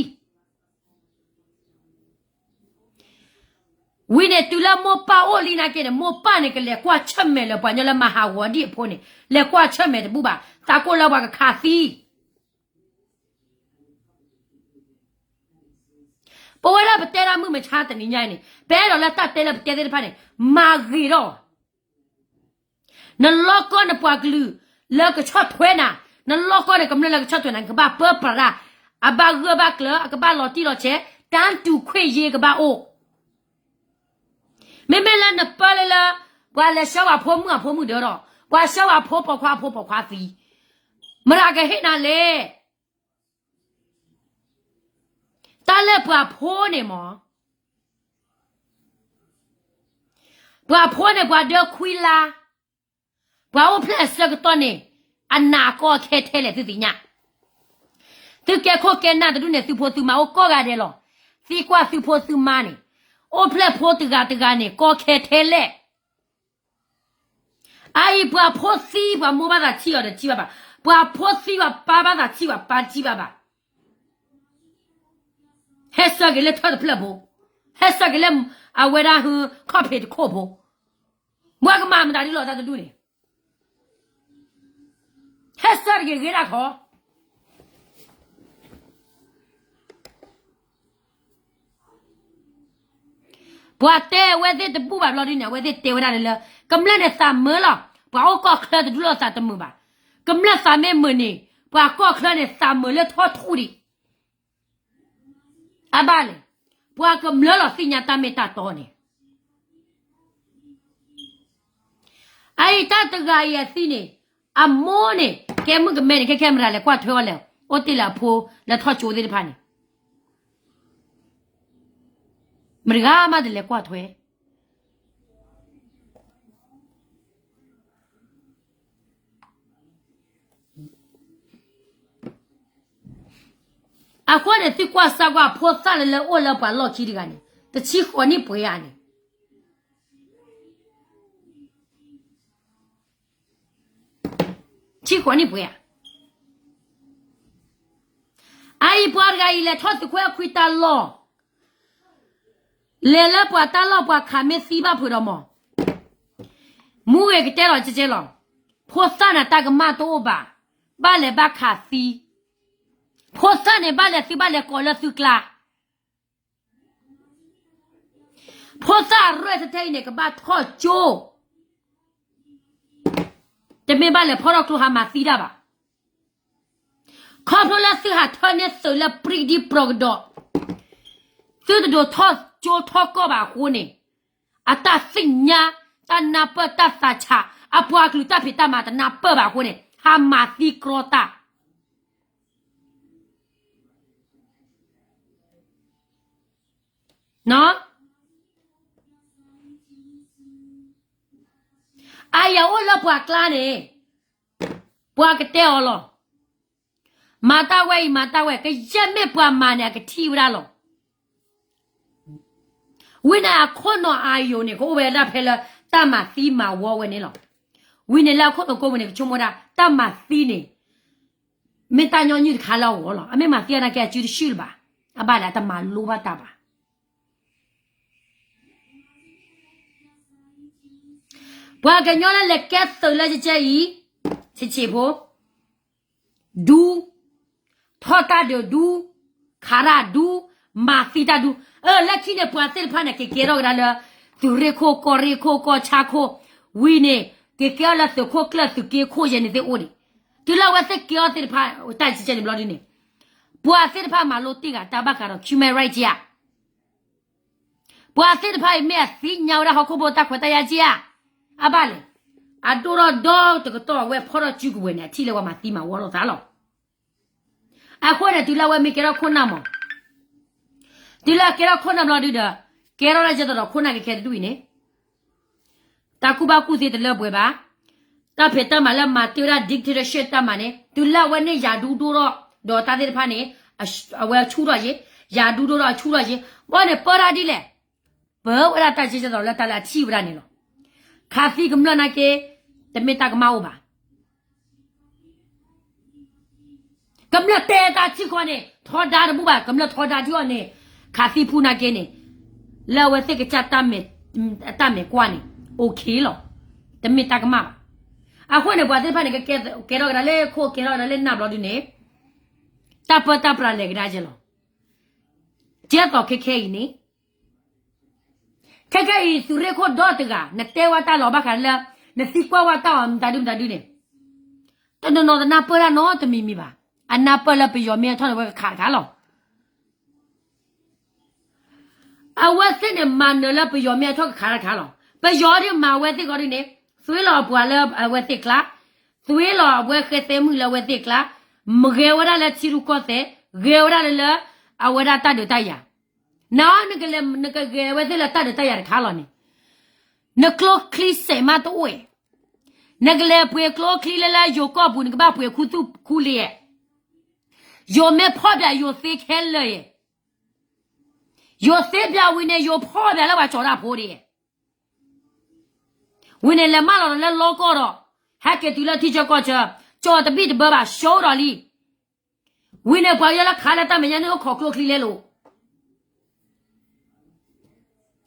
ဝံၤန့ၣ်တုၤလၢမိၢ်ပၢ်အိၣ်လံနာ်က့န့ၣ် မိၢ်ပၢ်န့ၣ် ကလဲၤကွၢ်ဆၢၣ်မဲာ်လၢပှၤကညီလၢမၤဟးဂီၤဒံးအဖိန့ၣ် လဲၤကွၢ်ဆၢၣ်မဲာ်တဘူၣ်ဘၣ် သးကိၢ်လၢပှၤကခးသံ. ပဝဲဒၣ်ပတဲဒၣ်မုၢ်မဆါတနံၤညါအံၤန့ၣ် ပအဲၣ်ဒိးလၢတၢ်တဲလၢပတဲသ့ၣ်တဖၣ်န့ၣ် မၤဂ့ၤထီၣ် နလီၢ်ကီၢ်နပှၤကလုာ်လၢကဆီၣ်ထွဲနၤ, နလီၢ်ကီၢ်န့ၣ်ကမျၢၢ်လၢကဆီၣ်ထွဲနၤ နကဘၣ်ပၢပြးတၢ်, အဘၣ်ဂၢၢ်ဘၣ်ကျၢၤ အကဘၣ်လီၤတံၢ်လီၤဆဲး, တၢ်တူၢ်ခွင့်ရေးကဘၣ်အိၣ်. မ့မ့ၢ်လၢနပၢလၢလၢ ပှၤလဲၤဆှၢပှၤဖိမုၣ်အဖိမုၣ်ဒၢထီၣ်, ပှၤဆှၢပှၤဖိပိာ်ခွါအဖိပိာ်ခွါသံ, မတၤကဟ့ၣ်နၤလဲၣ်. တၢ်လၢပှၤဖိန့ၣ်မ့ၢ် ပှၤဖိန့ၣ် ပှၤဒၢခွံလါ, ပှၤအိၣ်ဖျဲၣ်အဆၢကတီၢ်န့ၣ် အနးကီၢ်ခဲထဲလဲၣ်သုသ့ၣ်ညါ, သုကဲခိၣ်ကဲနၢ်တဒူၣ်န့ၣ် သုဖိသုမါအိၣ်ကိးဂၤဒဲးလီၤ. သံကွၢ်သုဖိသုမါန့ၣ်, အိၣ်ဖျဲၣ်ဖိတဂၤတဂၤန့ၣ် ကီခဲထဲလဲၣ်. အအံၤပှၤဖိသံ ပှၤမိၢ်ဘၣ်သးထံၣ်အီၤဒီးထံၣ်ဘၣ်ဘၣ်, ပှၤဖိသံပှၤပၢ်ဘၣ်သးထံၣ်ပှၤပၢ်ထံၣ်ဘၣ်ဘၣ်. ဟဲဆၢက့ၤလၢထၢၣ်တဖျၢၣ်ဖိ, ဟဲဆၢက့ၤလၢအဝဲဒၣ်ဟူခီၣ်ဖံးတခိၣ်ဖိ, ပှၤကမၤမတၤဒ်လီၤတၢ်တဒူၣ်န့ၣ်, ဟဲဆၢတက့ၤဂ့ၤဒၣ်ခီ ပှၤတဲအဝဲသ့ၣ်တဘူၣ်ဘၣ်ဘျီဒ်န့ၣ် အဝဲသ့ၣ်တဲဝဲဒၣ်လၢ ကမျၢၢ်န့ၣ်သးမုာ်လီၤ. ပှၤအိၣ်ကီၢ်ချၢတဒူၣ်လီၤသးတမုာ်ဘၣ်. ကမျၢၢ်သးမ့ၢ်မုာ်န့ၣ် ပှၤကီၢ်ချၢန့ၣ်သးမုာ်လၢထီၣ်ထူၣ်ဒံး. အဘၣ်လဲၣ်, ပှၤကမျၢၢ်လီၤသ့ၣ်ညါတၢ်မ့ၢ်တၢ်တီန့ၣ် အအံၤတၢ်တဂၤအံၤအသံန့ၣ်, အမိၢ်န့ၣ် ကဲမုၣ်ကမဲန့ၣ် ခဲခဲမတၤလဲၤကွၢ်ထွဲအီၤလဲၣ်, အိၣ်တ့ၢ်လၢအဖိလၢထီၣ်ကၠိသ့ၣ်တဖၣ်န့ၣ်, မတဂၤမးတလဲၤကွၢ်ထွဲ အဃိန့ၣ် သုကွၢ်စၢ်ကွၢ်ဖိသၣ်လၢလၢအိၣ်လၢပှၤလီၢ်ခံတဂၤန့ၣ် တဆံဃိးနံၣ်ပှဲၤဧါန့ၣ်, ဆံဃိးနံၣ်ပှဲၤဧါ. အအံၤပှၤတဂၤအံၤလဲၤထီၣ်သုးခိၣ်အခွံတၢ်လီၢ်, လဲၤလၢပှၤတၢ်လီၢ်ပှၤခးမ့ၢ်သံဘၣ်ဖုးဒီးမီၢ် မူဂ့ၤကတဲလီၤကဲကဲလီၤ. ဖိသၣ်န့ၣ်တၢ်ကမၣ်တအိၣ်ဘၣ်, ဘၣ်လဲၤဘၣ်ခးသံ, ဖိသၣ်န့ၣ်ဘၣ်လဲၤသုဘၣ်လဲၤကိးလၢသုကျါ, ဖိသၣ်အရဲၣ်ထဲထဲအံၤန့ၣ် ကဘၣ်ထီၣ်ကၠိ, တမ့ၢ်ဘၣ်လဲၤဖီၣ်ထီၣ်ကျိဟးမၤသံတၢ်ဘၣ်. ခီဖျိလၢသုဟးထၢန့ၢ်သုးလၢပြံဒံပြီကဒီး, သုတဒိးထီၣ်ကၠိထီၣ်ကီၢ်ဘၣ်အဃိန့ၣ်, အတၢ်သ့ၣ်ညါ, တၢ်နၢ်ပၢၢ်တၢ်သးဆး, အပှၤကလုာ်တၢ်ဖံးတၢ်မၤတနၢ်ပၢၢ်ဘၣ်အဃိန့ၣ် ဟးမၤသံကြီတၢ် နီၤ. အယၤအိၣ်လၢပှၤကျါန့ၣ်, ပှၤကတဲအီၤလီၤ. မၤတၢ်ဝဲအံၤ မၤတၢ်ဝဲ, ကယဲၢ်မ့ၢ်ပှၤမၤန့ၣ် အကထံၣ်ဝဲဒၣ်လီၤ. ဝံၤန့ၣ်အခိၣ်နူာ်အယိာ်န့ၣ် ကအိၣ်ဝဲဒၣ်ဖဲလၢတၢ်မၤသံမၤဝီဝဲန့ၣ်လီၤ. ဝံၤန့ၣ်လၢအခိၣ်နူာ်ကိးပူၤန့ၣ် ကဆိကမိၣ်ဒၣ် တၢ်မၤသံန့ၣ် မ့ၢ်တၢ်ညီနုၢ်တခါလၢအဂီၢ်လီၤ. အမ့ၢ်မၤသံအနာ်က့ အစုတစုလၢၤဘၣ်. အဘၣ်လဲၣ် အတမၤလိဘၣ်တၢ်ဘၣ်. ပှၤကညီလၢလဲၤကဲသုးလၢကကဲအံၤ, ဆံးဆံးဖိ, ဒူ, ထီၣ်တၢ်ဒုးဒူ, ခးတၢ်ဒူ, မၤသံတၢ်ဒူ, အၢ လၢခံန့ၣ် ပှၤသ့ၣ်တဖၣ်န့ၣ် က့ၤကဲထီၣ်ကဒါလၢ သုးရ့ၣ်ခိၣ် ကီၢ်ရ့ၣ်ခိၣ် ကီၢ်ဆၣ်ခိၣ်, ဝံၤန့ၣ် က့ၤကဲထီၣ်လၢသုးခိၣ်ကျၢၢ် သုးက့ခိၣ်ယဲန့ၣ်သ့ၣ်အိၣ်ဒံး. တုၤလၢအဝဲသ့ၣ်ကဲထီၣ်သ့ၣ်တဖၣ် တၢ်စံးကဲန့ၣ်ဘျီဒ်န့ၣ်, ပှၤသ့ၣ်တဖၣ်မၤလိတ့ၢ်ဂၤ တၢ်ဘၣ်ဃးဒီး human right က့ဧါ. ပှၤသ့ၣ်တဖၣ်အံၤမ့ၢ်အသ့ၣ်ညါဝဲဒၣ်ဟီၣ်ခိၣ်ဖိတၢ်ခွဲးတၢ်ယာ်က့ဧါ. အဘၣ်လဲၣ်, အဒိၣ်ထီၣ်ဒီတကတီၢ်အဝဲဖီၣ်ထီၣ်စုကဝဲၤန့ၣ် အထံၣ်လၢပှၤမၤသံမၤဝီလိာ်သးလီၤ. အဃိန့ၣ် တုၤလၢအဝဲမ့ၢ်ကဲထီၣ်ခိၣ်နၢ်မး, တုၤလၢအကဲထီၣ်ခိၣ်နၢ်ဘျီဒုဒီး ကဲထီၣ်ဒၣ်ကဲသိးဒီးခိၣ်နၢ်ကခဲတဒူၣ်အံၤန့ၣ် တၢ်ကူၣ်ဘၣ်ကူၣ်သ့တလၢပှဲၤဘၣ်. တၢ်ဖံးတၢ်မၤလၢမၤတ့ၢ်ဝဲဒၣ် dictatorship တၢ်မၤန့ၣ် တုၤလၢအဝဲန့ၢ်ယၤဒူဒိၣ်ထီၣ် ဒီးတၢ်သ့ၣ်တဖၣ်န့ၣ် အဝဲဆူၣ်ထီၣ်ယ့ၤ, ယၤဒူဒိၣ်ထီၣ်အဆူၣ်ထီၣ်ယ့ၤ, ဘၣ်န့ၣ်ပၢတၢ်ဒ်လဲၣ်, ပၢဝဲဒၣ်တၢ်ကဲသိးလၢတၢ်လၢအထံၣ်ဝဲဒၣ်န့ၣ်လီၤ. ခးသံကမျၢၢ်နာ်က့ တမ့ၢ်တၢ်ကမၣ်အိၣ်ဘၣ်. ကမျၢၢ်တဲတၢ်ထံၣ်ဃီန့ၣ် ထီဒါတဘူၣ်ဘၣ်, ကမျၢၢ်ထီဒါထံၣ်အီၤန့ၣ် ခးသံဖူနာ်က့န့ၣ် လၢအဝဲသ့ၣ်ကစၢ်တၢ်မဲာ်ကွၢ်န့ၣ် okay လီၤ. တမ့ၢ်တၢ်ကမၣ်ဘၣ်. အဃိန့ၣ် ပှၤသ့ၣ်တဖၣ်န့ၣ် ကကဲထီၣ်ကဒါလၢခိၣ် ကဲထီၣ်ကဒါလၢနၢ်ဘျီဒုန့ၣ် တၢ်ပၢတၢ်ပြးလဲၤကဒါကဲလီၤ. ကဲသိးခဲခဲအံၤန့ၣ် ခဲခဲအံၤ သုးရ့ၣ်ခိၣ်ဒီတဂၤ နတဲဝဲတၢ်လီၤဘၣ်ဃးလၢ နသံကွၢ်ဝဲတၢ်အီၤမတၤဒုမတၤဒုန့ၣ် တနီၤနီၤတနၢ်ပၢၢ်တၢ်နီတမံၤမံၤဘၣ်. အနၢ်ပၢၢ်လၢပယီၤမ့ၢ်အထီၣ်န့ၣ် ဝဲကခးတခါလီၤ. အဝဲသ့ၣ်န့ၣ် မၤနၢၤလၢပယီၤမ့ၢ်အထီၣ်ကခးတခါလီၤ. ပယီၤဒ်မၤဝဲသ့ၣ်ဂီၢ်ဒ်န့ၣ် သွ့လီၤအပှၤလၢအဝဲသ့ၣ်ကျါ, သွ့လီၤအဝဲဃဲသဲမုၣ်လၢအဝဲသ့ၣ်ကျါ, ဂဲၤဝဲဒၣ်လၢထံရူၢ်ကီၢ်သဲး, ဂဲၤဝဲဒၣ်လၢ အဝဲဒၣ်တၢ်ဒုးတၢ်ယၤ. နနကလဲၤ နကဂဲၤဝဲသ့ၣ်လၢတၢ်ဒုးတၢ်ယၤတခါလီၤန့ၣ် နကျိချံစဲးမးတအိၣ်ဧါ. နကလဲၤပှ့ၤကျိချံလၢလၢယိၤကီၢ်ပူၤ နကဘၣ်ပှ့ၤခူသူၣ်ခူလ့ဧါ. ယိၤမ့ၢ်ဖီၣ်ဘၣ်ယိၤသ့ခဲလၢာ်ဧါ. ယိၤသ့ဘၣ်ဝံၤန့ၣ် ယိၤဖီၣ်ဘၣ်လၢပှၤကၠီၤတၢ်ဖိဒံး. ဝံၤန့ၣ်လဲၤမၢလီၤဒီးလၢလီကီၢ်ဒီး ဟဲက့ၤတုၤလၢထံဆၢကီၢ်ဆၢ, ကၠီၤတဘံၣ်တဘၢဘၣ် ရှုံးဒီးလံ. ဝံၤန့ၣ်ပှၤကညီလၢခးလၢတၢ်မဲာ်ညါန့ၣ်အိၣ်ခိးကျိချံလဲလိာ်.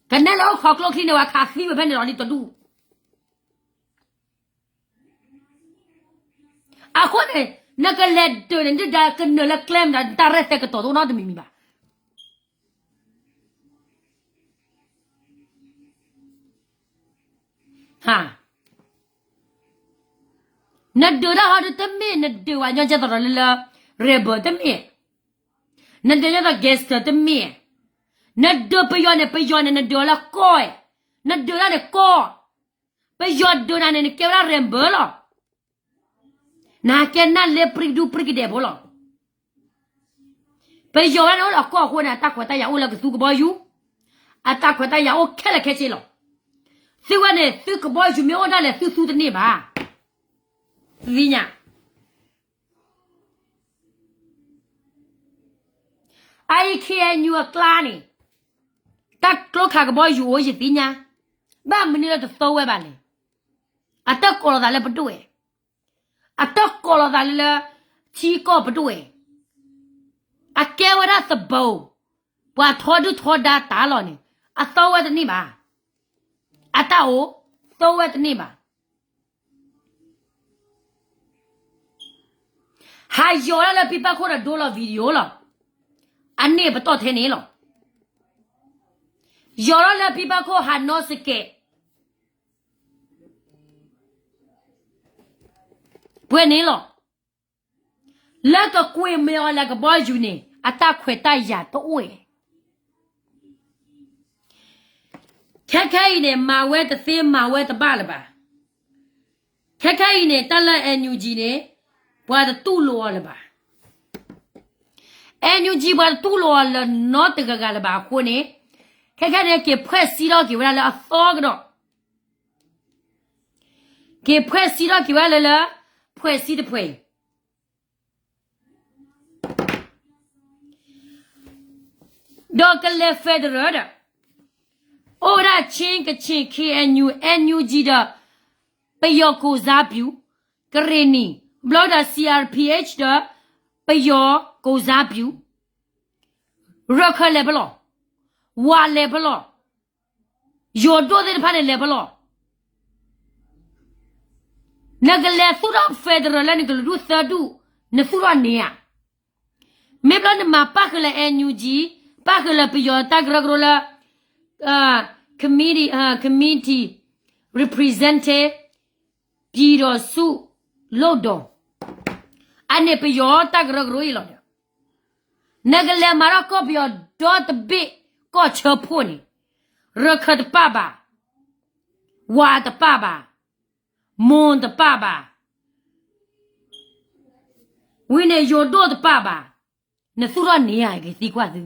ကနဲလၢအိၣ်ခိးကျိချံန့ၣ် ပှၤခးသံဝဲဖဲန့ၣ်လီၤလံတဒူၣ်. အဃိန့ၣ် နကလဲၤဒုးန့ၣ် ဒုၣ်ဒါကနၢၤလၢကျဲမတၤ တၢ်ရဲၣ်သဲကတီၤတအိၣ်နီတမံၤမံၤဘၣ်. နဒုးတၢ်ဟီဒုတမ့ၢ် နဒုးပှၤကညီကဲသိးဒီးလၢလၢ rebel တမ့ၢ်, နဒုးကဲသိး gangster တမ့ၢ်, နဒုးပယီၤန့ၣ် ပယီၤန့ၣ် နဒုးအီၤလၢကီၢ်, နဒုးတၢ်န့ၣ်ကီၢ်, ပယီၤဒုးနၤန့ၣ် နကဲဝဲဒၣ် rebel လီၤ. နကဲနၢ်လ့ပရံကဒူပရံကဒဲးဖိလီၤ. ပယီၤဝဲန့ၣ်အိၣ်လၢအကီၢ်အဃိန့ၣ် အတၢ်ခွဲးတၢ်ယာ်အိၣ်လၢကသူကဘီယူၤ, အတၢ်ခွဲးတၢ်ယာ်အိၣ်ခဲလၢာ်ခဲဆ့လီၤ. သုဝဲန့ၣ် သုကဘီယူၤမ့ၢ်အိၣ်ဒၣ်လဲာ် သုသူတန့ၢ်ဘၣ်. သ့ၣ်ညါ အအံၤ ခ့ၣ်အဲၣ်ယူၣ် အကျါန့ၣ် တၢ်ကျိခးကဘီယူၤအိၣ်ယသ့ၣ်ညါ, ဘၣ်မနုၤလၢတသီဝဲဘၣ်လဲၣ်. အတၢ်ကိးလီၤသးလၢပဒိၣ်ဝဲ, အတၢ်ကိးလီၤသးလၢလၢ ထံကီၢ်ပဒိၣ်ဝဲ, အကဲဝဲဒၣ်သဘိ, ပှၤထီဒုၣ်ထီဒါတၢ်လီၤန့ၣ် အသီဝဲတန့ၢ်ဘၣ်. အတၢ်အိၣ်သီဝဲတန့ၢ်ဘၣ်. ဟးယီၤဒၣ်လၢဖံဘၣ်ခိၣ်ဒီးဒိလီၤ video လီၤ. အန့ၣ်ပတီၢ်ထဲန့ၣ်လီၤ. ယီၤဒၣ်လၢဖံဘၣ်ခိၣ်ဟးနီစကဲး ပှဲၤန့ၣ်လီၤ. လၢကကွံာ်မ့ၢ်အီၤလၢကဘီယူၤန့ၣ် အတၢ်ခွဲးတၢ်ယာ်တအိၣ်ဧါ. ခဲခဲအံၤန့ၣ် မၤဝဲတသ့မၤဝဲတဘၣ်လၢၤဘၣ်. ခဲခဲအံၤန့ၣ် တၢ်လၢ NUG န့ၣ် ပှၤတတူၢ်လိာ်အီၤလၢၤဘၣ်. NUG ပှၤတတူၢ်လိာ်အီၤလၢၤနီတဂၤဂၤလၢၤဘၣ်အဃိန့ၣ် ခဲခဲန့ၣ်က့ၤဖှဲၣ်စံထီၣ်က့ၤဝဲဒၣ်လၢအသီကဒီး လၢ က့ၤဖှဲးစံးထီၣ်က့ၤဝဲလၢလၢ ဖှဲးစံးတဖှဲးအံၤ ဒီးကလဲၤ federal ဒီး အိၣ်ဝဲဒၣ် ချင်း ကချင် KNU NUG ဒီး ပယီၤကိုယ်စားပြု ကရ့ၣ်နံၣ် ဘျီဒီး CRPH ဒီး ပယီၤကိုယ်စားပြု ရခၢၣ်လဲၤပလီၢ်, ဝၤလဲၤပလီၢ်, ယိၤဒိၣ်သ့ၣ်တဖၣ်န့ၣ်လဲၤပလီၢ်. နကလဲၤသူၣ်ထီၣ် federal လၢနကလုာ်ဒူၣ်သၢဒူၣ် နသူၣ်ထီၣ်န့ၢ်ဧါ. မ့ၢ်ဘျီနမၤပၣ်ဃုာ်လၢ NUG, ပၣ်ဃုာ်လၢပယီၤတၢ်ကရၢကရိလၢ committee, committee representative ပြည်ထောင်စုလွှတ်တော် အန့ၣ်ပယီၤတၢ်ကရၢကရိအံၤလီၤ. နကလဲၤမၤထီၣ်ကီၢ်ပယီၤဒီတဘ့ၣ်ကီၢ်ဆၢဖှိၣ်န့ၣ် ရခၢၣ်တပၣ်ဘၣ်, ဝၤတပၣ်ဘၣ်, မွန်တပၣ်ဘၣ်, ဝံၤန့ၣ်ယိၤဒိၣ်တပၣ်ဘၣ်, နသူၣ်ထီၣ်န့ၢ်ဧါ ကသံကွၢ်သု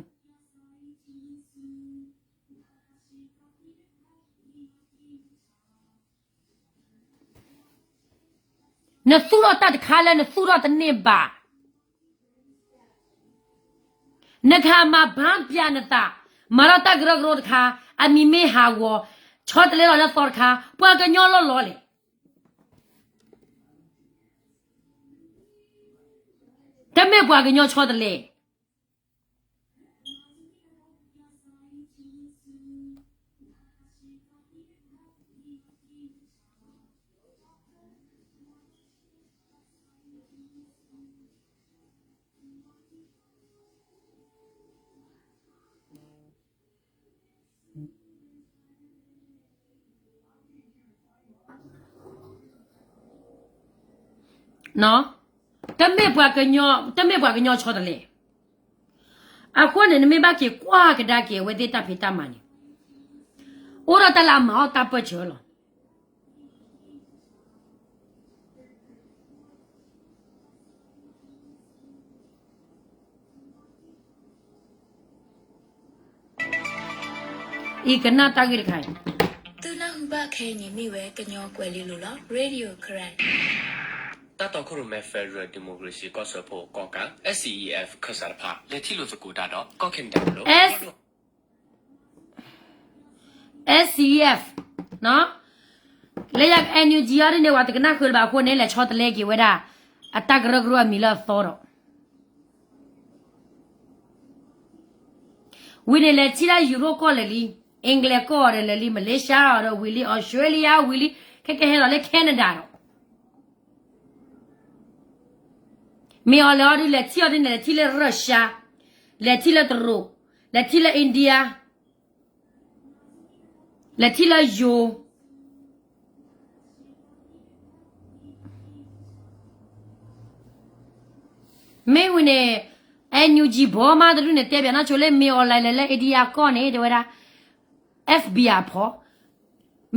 နသူၣ်ထီၣ်တၢ်တခါလၢနသူၣ်ထီၣ်တန့ၢ်ဘၣ်. နကဟးမၤဘၣ်ပျၢ်နသး, မၤထီၣ်တၢ်ကရၢကရိတခါ, အမံၤမ့ၢ်ဟးဂီၤ, ဆီတလဲလီၤလၢသီတခါ, ပှၤကညီလီၢ်လီၢ်လဲၣ်. တမ့ၢ်ပှၤကညီဆီတလဲ တမ့ၢ်ပှၤကညီ, တမ့ၢ်ပှၤကညီဆီတလဲ. အဃိန့ၣ် နမ့ၢ်ဘၣ်က့ၤကွၢ်ကဒါက့ၤအဝဲသ့ၣ်တၢ်ဖံးတၢ်မၤန့ၣ် အိၣ်ဒီးတၢ်လၢအမၤအီၣ်တၢ်ပၢၢ်ဆၢလီၤ. အံၤကနၣ်တၢ်ဂ့ၢ်တခါအံၤ သုနၢ်ဟူဘၣ်ခဲအံၤန့ၣ် မ့ၢ်ဝဲကညီကွဲၤလ့လိၤလီၤ. Radio Karen တၢ်တီခိၣ်ရိၣ်မဲ Federal Democracy ကီၢ်စၢဖှိၣ်ကီၢ်ကး SCEF ခၢၣ်စးတဖၣ် လဲၤထံၣ်လိာ်သကိးတၢ်ဒီး ကီၢ်ခဲနဒၤ SCEF လၢယၤ NUG အီၤဒ်န့ၣ် ပှၤတကနၣ်ဃုာ်လၢၤဘၣ်အဃိန့ၣ် လဲၤဆီတလဲက့ၤဝဲဒၣ် အတၢ်ကရၢကရိအမံၤလၢအသီဒီး ဝံၤန့ၣ် လဲၤထံၣ်ဒၣ်ယူၤရိၣ်ကီၢ်လၢာ်လံ, England ကီၢ်အီၤဒီးလၢာ်လံ, Malaysia အီၤဒီးဝံၤလံ, Australia ဝံၤလံ, ခဲကဟဲလီၤလၢ Canada ဒီး မ့ၢ်အီၤလဲၤအီၤဒ်လဲၤထံၣ်အီၤဒ်န့ၣ် လဲၤထံၣ်လၢ Russia, လဲၤထံၣ်လၢတရူး, လဲၤထံၣ်လၢ India, လဲၤထံၣ်လၢယိၤ မ့ၢ်ဝံၤန့ၣ် NUG ဘီမးတဒူၣ်န့ၣ် တဲဘၣ်နီၢ်ဆိလၢ မ့ၢ်အီၤလဲၤလၢလၢ India ကီၢ်န့ၣ် တဲဝဲဒၣ် FBI ဖီ,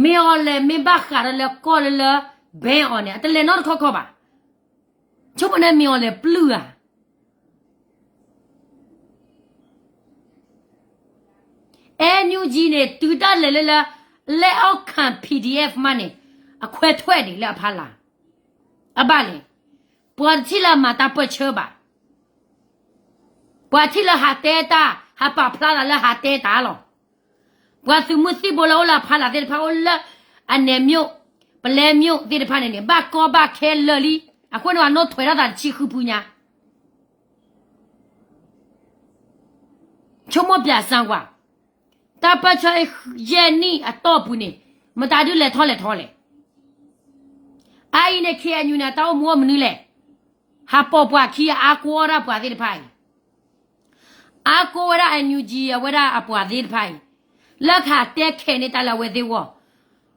မ့ၢ်အီၤလဲၤမ့ၢ်ဘၣ်ဃးဒီးလၢကီၢ်လၢလၢ ဘဲအီၤန့ၣ် အတလဲၤနီတခီခီဘၣ်. ဆိကမိၣ်န့ၣ်မ့ၢ်အီၤလဲၤပျုၢ်ဧါ. NUG န့ၣ် တုၤတၢ်လဲၤလၢလၢ လဲအီၣ်ခၣ် PDF မးန့ၣ် အခွဲးထွဲဒံးလၢအဖီလာ်, အဘၣ်လဲၣ်, ပှၤတထံၣ်လၢအမၤတၢ်ပၢၢ်ဆၢဘၣ်, ပှၤထံၣ်လၢဟးတဲတၢ် ဟးပာ်ဖျါသးလၢဟးတဲတၢ်လီၤ. ပှၤသုးမုၢ်သံၣ်ဘိလၢအိၣ်လၢအဖီလာ်သ့ၣ်တဖၣ် အိၣ်လၢအနဲၣ် မြို့, ပလဲမြို့ သ့ၣ်တဖၣ်န့ၣ်န့ၣ် ဘၣ်ကီဘၣ်ခဲလၢာ်လံ, အဃိန့ၣ် အနီၣ်ထွဲထီၣ်သးတဆံဃုဖုညါ ဆိကမိၣ်ပၠးစၢ်ကွၢ်, တၢ်ပၢၢ်ဆၢယဲၢ်နံၣ်အတီၢ်ပူၤန့ၣ် မတၤဒုးလဲၤထီၣ်လဲၤထီလဲၣ်. အအံၤန့ၣ် KNU န့ၣ် တၢ်အိၣ်မူအိၣ်မနုၤလဲၣ်. ဟးပိာ်ပှၤခံ အါကိးဝဲဒၣ်ပှၤသ့ၣ်တဖၣ်အံၤ, အါကိးဝဲဒၣ် NUG အဝဲဒၣ်အပှၤသ့ၣ်တဖၣ်အံၤ, လၢကဟးတဲခဲန့ၢ်တၢ်လၢအဝဲသ့ၣ်ဂီၢ်,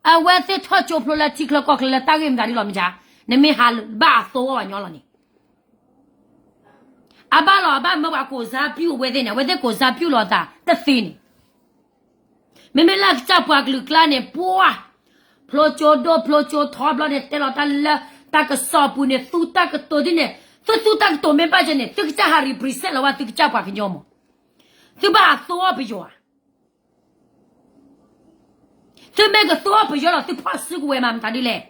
အဝဲသ့ၣ်ထီၣ်ကၠိဖျိလၢထံချၢကီၢ်ချၢလၢတၢ်ဂ့ၢ်မတၤဒ်လီၤမ့ၢ်ဧါ, နမ့ၢ်ဟးဘၣ်အသိအီၣ်ဘၣ်ညီလီၤန့ၣ် အဘၣ်လီၤ အဘၣ်မၢပှၤကိးစၢ်ပျုၢ်အဝဲသ့ၣ်န့ၣ် အဝဲသ့ၣ်ကိးစၢ်ပျုၢ်လီၤအသးတသ့န့ၣ်, မ့မ့ၢ်လၢကစၢ်ပှၤကလုာ်ကျါန့ၣ် ပှၤ ဖျိကၠိဒိၣ်ဖျိကၠိထီဘျီန့ၣ် တဲလီၤတၢ်လၢတၢ်ကစီၣ်ပူၤန့ၣ် သူတၢ်ကတိၤဒ်န့ၣ်, သုသူတၢ်ကတိၤမ့ၢ်ဘၣ်ကဲန့ၣ် သုကစၢ်ဟး represent လီၤဝဲသုကစၢ်ပှၤကညီမး, သုဘၣ်ဟးသိအီၣ်ပယီၤဧါ. သုမ့ၢ်ကသိအီၣ်ပယီၤလီၤ သုဖီၣ်စုကဝဲၤမးမတၤဒ်လဲၣ်.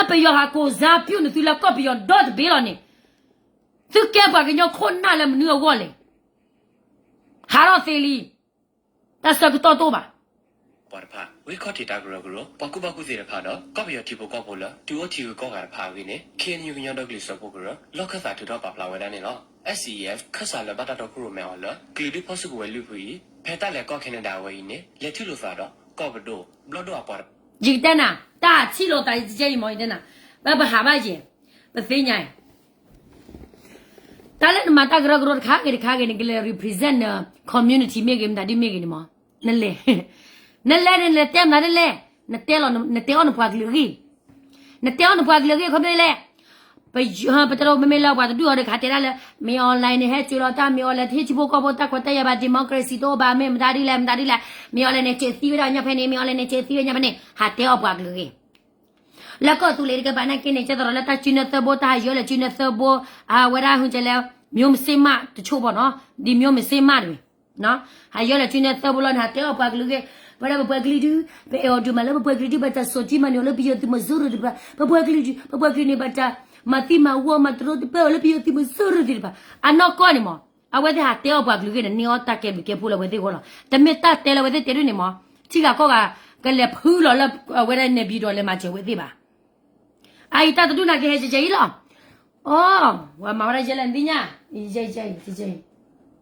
ပယီၤဟးကိးစါပျုၢ်နသုလၢကီၢ်ပယီၤဒီတဘ့ၣ်လီၤန့ၣ်, သုကဲပှၤကညီခိၣ်နၢ်လၢမနုၤအဂီၢ်လဲၣ်. ဟးထီၣ်သ့လံ, တၢ်ဆၢကတီၢ်တအိၣ်ဘၣ်. ပှၤတဖၣ် ဂံၢ်ခီၣ်ထံးတၢ်ကရၢကရိ ပှၤကူၣ်ဘၣ်ကူၣ်သ့တဖၣ်ဒီး ကီၢ်ပယီၤထံဖိကီၢ်ဖိလၢ တုၤအိၣ်ထံဂုၤကီၢ်ဂၤတဖၣ်အဂ့ၢ်န့ၣ် ခ့ၣ်အဲၣ်ယူၣ် ကညီဒီကလုာ်စၢဖှိၣ်ကရၢ လီၢ်ခၢၣ်သးထုးထီၣ်ပာ်ဖျါဝဲဒၣ်န့ၣ်လီၤ. S C E F ခၢၣ်စးလၢဘၣ်တၢ်တီခိၣ်ရိၣ်မဲအီၤလၢ ကလုာ်ဒူၣ်ဖီၣ်စုကဝဲၤလွံၢ်ဖုအံၤ ဖဲတၢ်လဲၤကီၢ် Canada ဝဲအံၤန့ၣ် လဲၤထံၣ်လိာ်သးဒီး ကီၢ်ပဒိၣ် ဘျီၣ်ဒိၣ်အပှၤတဖၣ် ယကတဲနၤ, တၢ်ထံၣ်လိာ်သးယကဲအံၤမ့ၢ်ယတဲနၤ, ဘၣ်ပဟးဘၣ်ယဲၢ်, ပသ့ၣ်ညါအံၤ, တၢ်လၢနမၤတၢ်ကရၢကရိတခါဂ့ၤတခါဂ့ၤန့ၣ် ကလဲၤ represent န community မ့ၢ်ဂ့ၤ မတၤဒ်မ့ၢ်ဂ့ၤန့ၣ်မး, နလဲၤ, နလဲၤန့ၣ် နတဲမနုၤလဲၣ်, နတဲလီၤ, နတဲအီၣ်နပှၤကလုာ်အဂ့ၢ်, နတဲအီၣ်နပှၤကလုာ်အဂ့ၢ်ခီမ့ၢ်လဲၣ်. ပ, ပတရူးမ့မ့ၢ်လၢပှၤတဒူၣ်အီၤဒီး ကဟးတဲဒၣ်လၢ မ့ၢ် online န့ၣ် ဟဲစိာ်လီၤတၢ်, မ့ၢ် online တဟ့ၣ်ထံဖိကီၢ်ဖိတၢ်ခွဲးတၢ်ယာ်ဘၣ်, democracy တအိၣ်ဘၣ်, မ့ၢ်မတၤဒ်လဲၣ် မတၤဒ်လဲၣ်, မ့ၢ် online န့ၣ် စိာ်သံဝဲဒၣ်ညါဖဲန့ၣ်, မ့ၢ် online န့ၣ် စိာ်သံဝဲညါဖဲန့ၣ်, ဟးတဲအီၣ်ပှၤကလုာ်အဂ့ၢ် လၢကီၢ်သူလ့ၤတကပၤနာ်က့န့ၣ် ကဲသရၣ်လၢတၢ်စုနၢသၢဘိ, တၢ်ဟးယၢလၢစုနၢသၢဘိ, အဝဲဒၣ်ဟူကလဲၣ်, မျိုးမစ့မးတချို့ပေါ့နော်, ဒီမျိုးမစ့မးတဂ့ၤ, ဟးယၢလၢစုနၢသၢဘိလီၤန့ၣ် ဟးတဲအီၣ်ပှၤကလုာ်ဂ့ၢ်, ဝဲဒၣ်ပပှၤကလုာ်ဒုး, ပအဲၣ်အီၤဒိၣ်မးလၢပပှၤကလုာ်ဒုး ဘၣ်တၢ်စီၤတံၢ်မၤန့ၢ်အီၤလၢပယီၤသုးမီၤစိရိၤသ့ၣ်တဖၣ်, ပပှၤကလုာ်ဒုး, ပပှၤကလုာ်န့ၣ် ဘၣ်တၢ်မၤသံမၤဝီမၤတရီတပါအီၤလၢပယီၤသုးမီၤစိရိၤသ့ၣ်တဖၣ်, အနီၢ်ကီၢ်န့ၣ်မး, အဝဲသ့ၣ်ဟးတဲအီၣ်ပှၤကလုာ်ဂ့ၢ်န့ၣ် န့ၢ်အီၣ်တၢ်ကဲဘျုးကဲဖှိၣ်လၢအဝဲသ့ၣ်အဂီၢ်လီၤ. တမ့ၢ်တၢ်တဲလၢအဝဲသ့ၣ်တဲဒ်န့ၣ်မး, ထံဂၤကီၢ်ဂၤ ကလဲၤဖုလီၤလၢအဝဲဒၣ် နေပြည်တော် လဲၤမၤစၢၤအဝဲသ့ၣ်ဘၣ်. အအံၤတၢ်တဒူၣ်န့ၣ်ကဟဲကဲကဲအံၤလီၤ. အိ, ဝဲမၤဝဲဒၣ်ယဲလဲၣ်နသ့ၣ်ညါ, ယဲ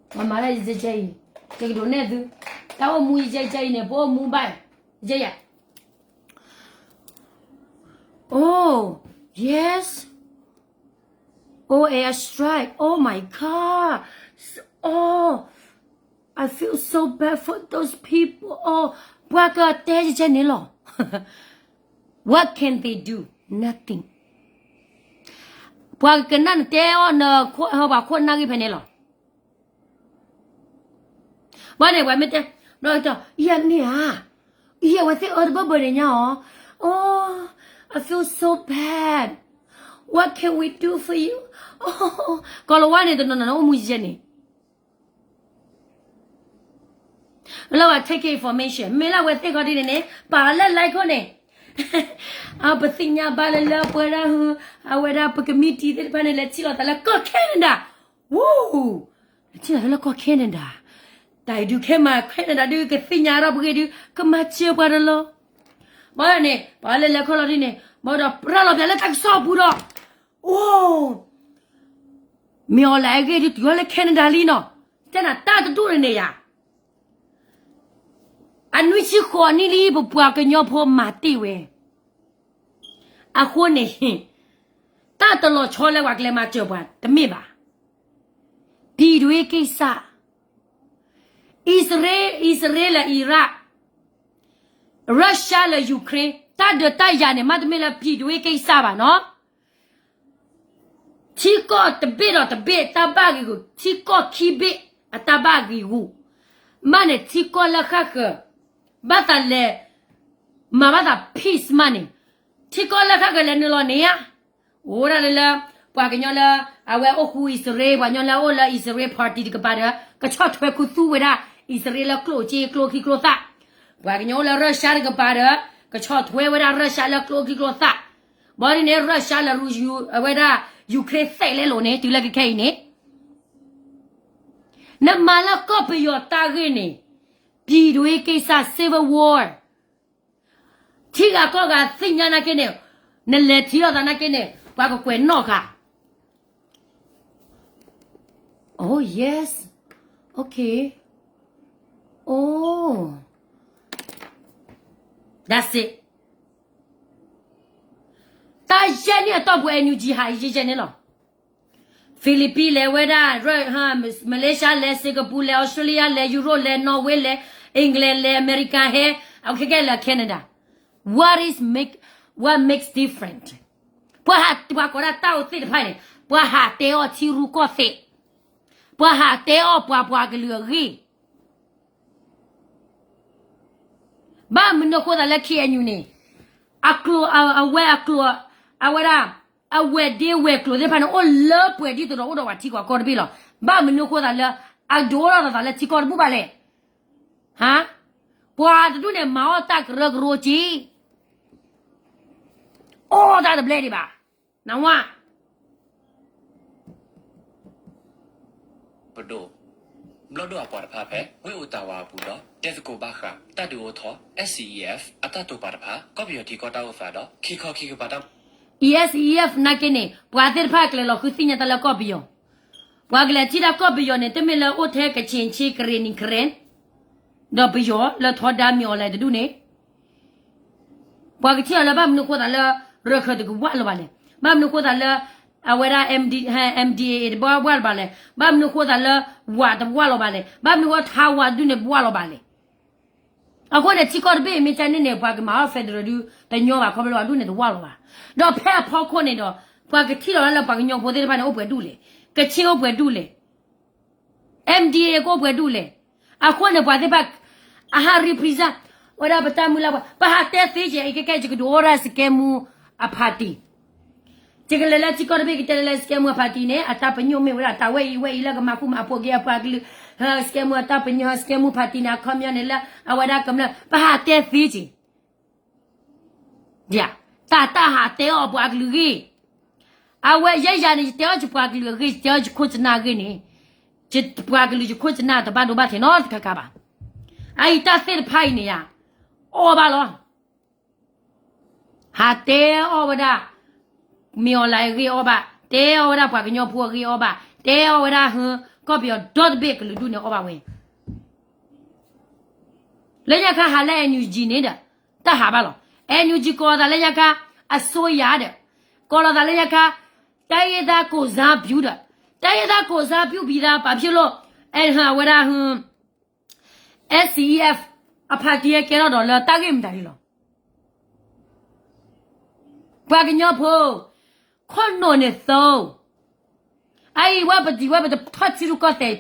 အံၤ, ဝဲမၤဝဲဒၣ်ယဲအံၤ, ယကဒိးနဲၣ်သု, တၢ်အိၣ်မူယဲအံၤန့ၣ် ပအိၣ်မူဘၣ်, ယဲယၤ. Oh, yes. Oh, airstrike. Oh my God. Oh, I feel so bad for those people. Oh, ပှၤကတဲယဲန့ၣ်လီၤ. What can they do? Nothing. ပှၤကနၣ်နတဲအီၤနခိၣ်ဟဲပှၤခိၣ်နၢ်ဂံၢ်ဖဲန့ၣ်လီၤ. ဘၣ်န့ၣ် ပှၤမ့ၢ်တဲ, ယမ့ၢ်ဧါ, ယဝဲသ့ၣ်အၢတဘၢဘၢန့ၣ်ညါအီၤ, Oh, I feel so bad. What can we do for you? ကီၤလၤဝါန့ၣ် တနီၤနီၤန့ၣ် အိၣ်မူယဲန့ၣ် လၢဝဲ take information မ့ၢ်လၢအဝဲသ့ၣ်ခီဒ်န့ၣ်န့ၣ် ပာ်လၢ like ခိၣ်န့ၣ်, ပသ့ၣ်ညါဘၣ်လၢလၢပဝဲဒၣ်, အဝဲဒၣ်ပကမံးတံာ်သ့ၣ်တဖၣ်န့ၣ် လဲၤထံၣ်လိာ်သးလၢကီၢ် Canada, ဝူ, လဲၤထံၣ်လိာ်သးလၢကီၢ် Canada, တၢ်အံၤဒုးခဲမး Canada ဒုးကသ့ၣ်ညါထီၣ်ပဂ့ၢ်ဒုး ကမၤစၢၤပှၤတလီၤ. ဘၣ်န့ၣ် ပှၤလၢလဲၤခီလီၤဒ်န့ၣ် ဘၣ်ဒီးရၤလီၤပျးလၢတၢ်ကစီၣ်ပူၤဒီး, အိ, မ့ၢ်အီၤလၢအဂ့ၢ်ဒုးတုၤအီၤလၢ Canada လံနီၤ, တဲနၤတၢ်တဒူၣ်န့ၣ်န့ၣ်ယၤ, အနွံဆံဃိးနံၣ်လံ ပပှၤကညီဖိမၤတ့ၢ်ဝဲ, အဃိန့ၣ် တၢ်တလီၤဆီလၢပှၤကလဲၤမၤစၢၤပှၤတမ့ၢ်ဘၣ်. ပြည်တွင်းကိစ္စ, အံၣ်စရ့လး, အံၣ်စရ့လးလၢ Iraq, Russia လၢ Ukraine တၢ်ဒုးတၢ်ယၤန့ၣ် မ့တမ့ၢ်လၢ ပြည်တွင်းကိစ္စ ဘၣ်နီၤ. ထံကီၢ်တဘ့ၣ်ဒီးတဘ့ၣ်တၢ်ဘၣ်ဂ့ၢ်ဂီၢ်, ထံကီၢ်ခံဘ့ၣ်အတၢ်ဘၣ်ဂ့ၢ်ဂီၢ်, မ့ၢ်န့ၣ် ထံကီၢ်လၢဃၣ်ဃၢၤ ဘၣ်သးလဲၤမၤဘၣ်သး peace မ့ၢ်န့ၣ်, ထံကီၢ်လၢဃၣ်ဃၢၤလဲၤနုာ်လီၤန့ၢ်ဧါ. အိၣ်ဒၣ်လၢလၢ ပှၤကညီလၢ အဝဲအိၣ်ဃူအံၣ်စရ့လး, ပှၤကညီလၢအအိၣ်လၢအံၣ်စရ့လး party တကပၤဒီး ကဆီၣ်ထွဲခူသူၣ်ဝဲဒၣ် အံၣ်စရ့လးလၢကျိၣ်စ့ကျိခံကျိသၣ်, ပှၤကညီအိၣ်လၢ Russia တကပၤဒီး ကဆီၣ်ထွဲဝဲဒၣ် Russia လၢကျိခံကျိသၣ်, ဘၣ်ဒ်န့ၣ် Russia လၢ အဝဲဒၣ် Ukraine သဲးလဲလိာ်န့ၣ် တုၤလၢခဲခဲအံၤန့ၣ် နမၤလၢကီၢ်ပယီၤတၢ်ဂ့ၢ်န့ၣ် ပြည်တွင်းကိစ္စ civil war, ထံဂၤကီၢ်ဂၤသ့ၣ်ညါနာ်က့န့ၣ်, နလဲၤထံၣ်လိာ်သးနာ်က့န့ၣ် ပှၤကကွဲးနီၣ်ဃာ်. Oh yes, okay, oh, that's it. တၢ်ယဲၢ်နံၣ်အတီၢ်ပူၤ NUG ဟးယဲၢ်ယဲၢ်န့ၣ်လီၤ. Philippines လဲၤဝဲဒၣ်, Malaysia လဲၤ, Singapore လဲၤ, Australia လဲၤ, Europe လဲၤ, Norway လဲၤ, England လဲၤ, America ဟဲ, အခဲကဲလၢ Canada. What is make, what makes different? ပှၤဟး, ပှၤကိးဒၣ်တၢ်အိၣ်သ့ၣ်တဖၣ်န့ၣ် ပှၤဟးတဲအီၣ်ထံရူၢ်ကီၢ်သဲး, ပှၤဟးတဲအီၣ်ပှၤပှၤကလုာ်အဂ့ၢ် ဘၣ်မနုၤအဃိသးလၢ KNU န့ၣ် အကျိာ်, အဝဲအကျိာ်, အဝဲဒၣ် အဝဲၢ်ဒ့ဝဲၢ်ကျိာ်သ့ၣ်တဖၣ်န့ၣ် အိၣ်လၢပှဲၤဒ်သိးဒီးအိၣ်ဒီးပှၤထံကီၢ်ကီၢ်တဘ့ၣ်လီၤ. ဘၣ်မနုၤအဃိသးလၢ အဒိၣ်ထီၣ်သးလၢထံကီၢ်တဘူၣ်ဘၣ်လဲၣ်. ဟါ, ပှၤတဒူၣ်န့ၣ် မၤအီၣ်တၢ်ကရၢကရိက့ၤ အီၣ်တၢ်တဘျဲၣ်ဒံးဘၣ်. နဝ ပဒိၣ်, ဘျီၣ်ဒိၣ်အပှၤတဖၣ်ဖဲ ဝ့ၢ်အိၣ်တၢ်ဝါအပူၤဒီး တဲသကိးဘၣ်ဃး တၢ်ဒုးအိၣ်ထီၣ် S A F အတၢ်တိာ်ပာ်တဖၣ် ကီၢ်ပယီၤထံကီၢ်တၢ်အိၣ်သးဒီး ခံခီခံကပၤတၢ် S A F နာ်က့န့ၣ် ပှၤသ့ၣ်တဖၣ်ကျဲၤလီၤဃုသ့ၣ်ညါတၢ်လၢကီၢ်ပယီၤ, ပှၤကလဲၤထံၣ်တၢ်ကီၢ်ပယီၤန့ၣ် တမ့ၢ်လၢအိၣ်ထဲကချ့ၣ်ဆ့ကရ့ၣ်နံၤကရ့ၣ် ဒီးပယီၤလၢထီဒါမ့ၢ်အီၤလဲၣ်တဒူၣ်န့ၣ် ပှၤကထံၣ်အီၤလၢ ဘၣ်မနုၤဃိသးလၢ ရခၢၣ်တကဝၢ်လီၤဘၣ်လဲၣ်, ဘၣ်မနုၤဃိသးလၢ အဝဲဒၣ် M D, M D A A တဘၣ်ဝၢ်လီၤဘၣ်လဲၣ်, ဘၣ်မနုၤဃိသးလၢ ဝးတဝၢ်လီၤဘၣ်လဲၣ်, ဘၣ်မနုၤဃိထါဝးဒုန့ၣ်တဝၢ်လီၤဘၣ်လဲၣ်. အဃိန့ၣ် ထံကီၢ်တဘ့ၣ်မ့ၢ်ကန့ၣ်န့ၣ် ပှၤကမၤအီၣ် federal ဒု တညီဘၣ် ခီဖျိလၢအဒူၣ်န့ၣ်တဝၢ်လီၤဘၣ်. ဒီးဖဲအဖီခိၣ်န့ၣ်ဒီး ပှၤကထံၣ်လီၤလၢပှၤကညီဖိသ့ၣ်တဖၣ်န့ၣ် အိၣ်ပှဲၤဒူၣ်လဲၣ်, ကချ့ၣ်အိၣ်ပှဲၤဒူၣ်လဲၣ် M D A A ကအိၣ်ပှဲၤဒူၣ်လဲၣ်. အဃိန့ၣ် ပှၤသ့ၣ်တဖၣ် အဟး represent ဝဲဒၣ်ပတၢ်မုၢ်လၢ်ပှၤ ပဟးတဲသ့က့ၤ အံၤကဲကဲ ယကဒုးအိၣ်ဒၣ်စကဲမူအ party, ယကလဲၤလၢထံကီၢ်တဘ့ၣ် ကတဲလၢစကဲမူအ party န့ၣ် အတၢ်ပညိၣ်မ့ၢ်ဝဲဒၣ် တၢ်ဝဲအံၤဝဲအံၤလၢကမၤဃူမၤဖိးက့ၤအပှၤကလုာ်, စကဲမူအတၢ်ပညိၣ် စကဲမူ party န့ၣ် အခီပညီန့ၣ်လၢ အဝဲဒၣ်ကမျၢၢ် ပဟးတဲသ့က့ၤ တၢ် တၢ်ဟးတဲအီၣ်ပှၤကလုာ်အဂ့ၢ်, အဝဲယဲယၤန့ၣ် ယတဲအီၣ်ယပှၤကလုာ်အဂ့ၢ် ယတဲအီၣ်ယခိၣ်ယနၢ်အဂ့ၢ်န့ၣ်, ယပှၤကလုာ်ယခိၣ်ယနၢ်တဘၣ်ဒိဘၣ်ထံးနီတခါခါဘၣ်. အအံၤတၢ်သ့ၣ်တဖၣ်အံၤန့ၣ်ယၤ အီၣ်ဘၣ်လီၤ. ဟးတဲအီၣ်ဝဲဒၣ် မ့ၢ်အီၤလၢအဂ့ၢ်အီၣ်ဘၣ်, တဲအီၣ်ဝဲဒၣ်ပှၤကညီဖိအဂ့ၢ်အီၣ်ဘၣ်, တဲအီၣ်ဝဲဒၣ်ဟၢ ကီၢ်ပယီၤဒီတဘ့ၣ်ကလုာ်ဒူၣ်န့ၣ်အီၣ်ဘၣ်ဝဲ လၢညါခါဟးလၢ N U G န့ၣ်ဒီး တၢ်ဟးဘၣ်လီၤ. N U G ကိးလီၤသးလၢညါခါ အစိုးရဒီး ကိးလီၤသးလၢညါခါ တိုင်းရင်းသားကိုယ်စားပြုဒီး တိုင်းရင်းသားကိုယ်စားပြုပြီးသား ဘာဖြစ်လို့ အဲ အဝဲဒၣ် SCEF အ party ကဲထီၣ်ဒီးလၢတၢ်ဂ့ၢ်မတၤဒ်လီၤ. ပှၤကညီဖိ ခိၣ်နူာ်န့ၣ်သိ အအံၤဝဲပဒံးဝဲပတထီၣ်ထံရူၢ်ကီၢ်သဲး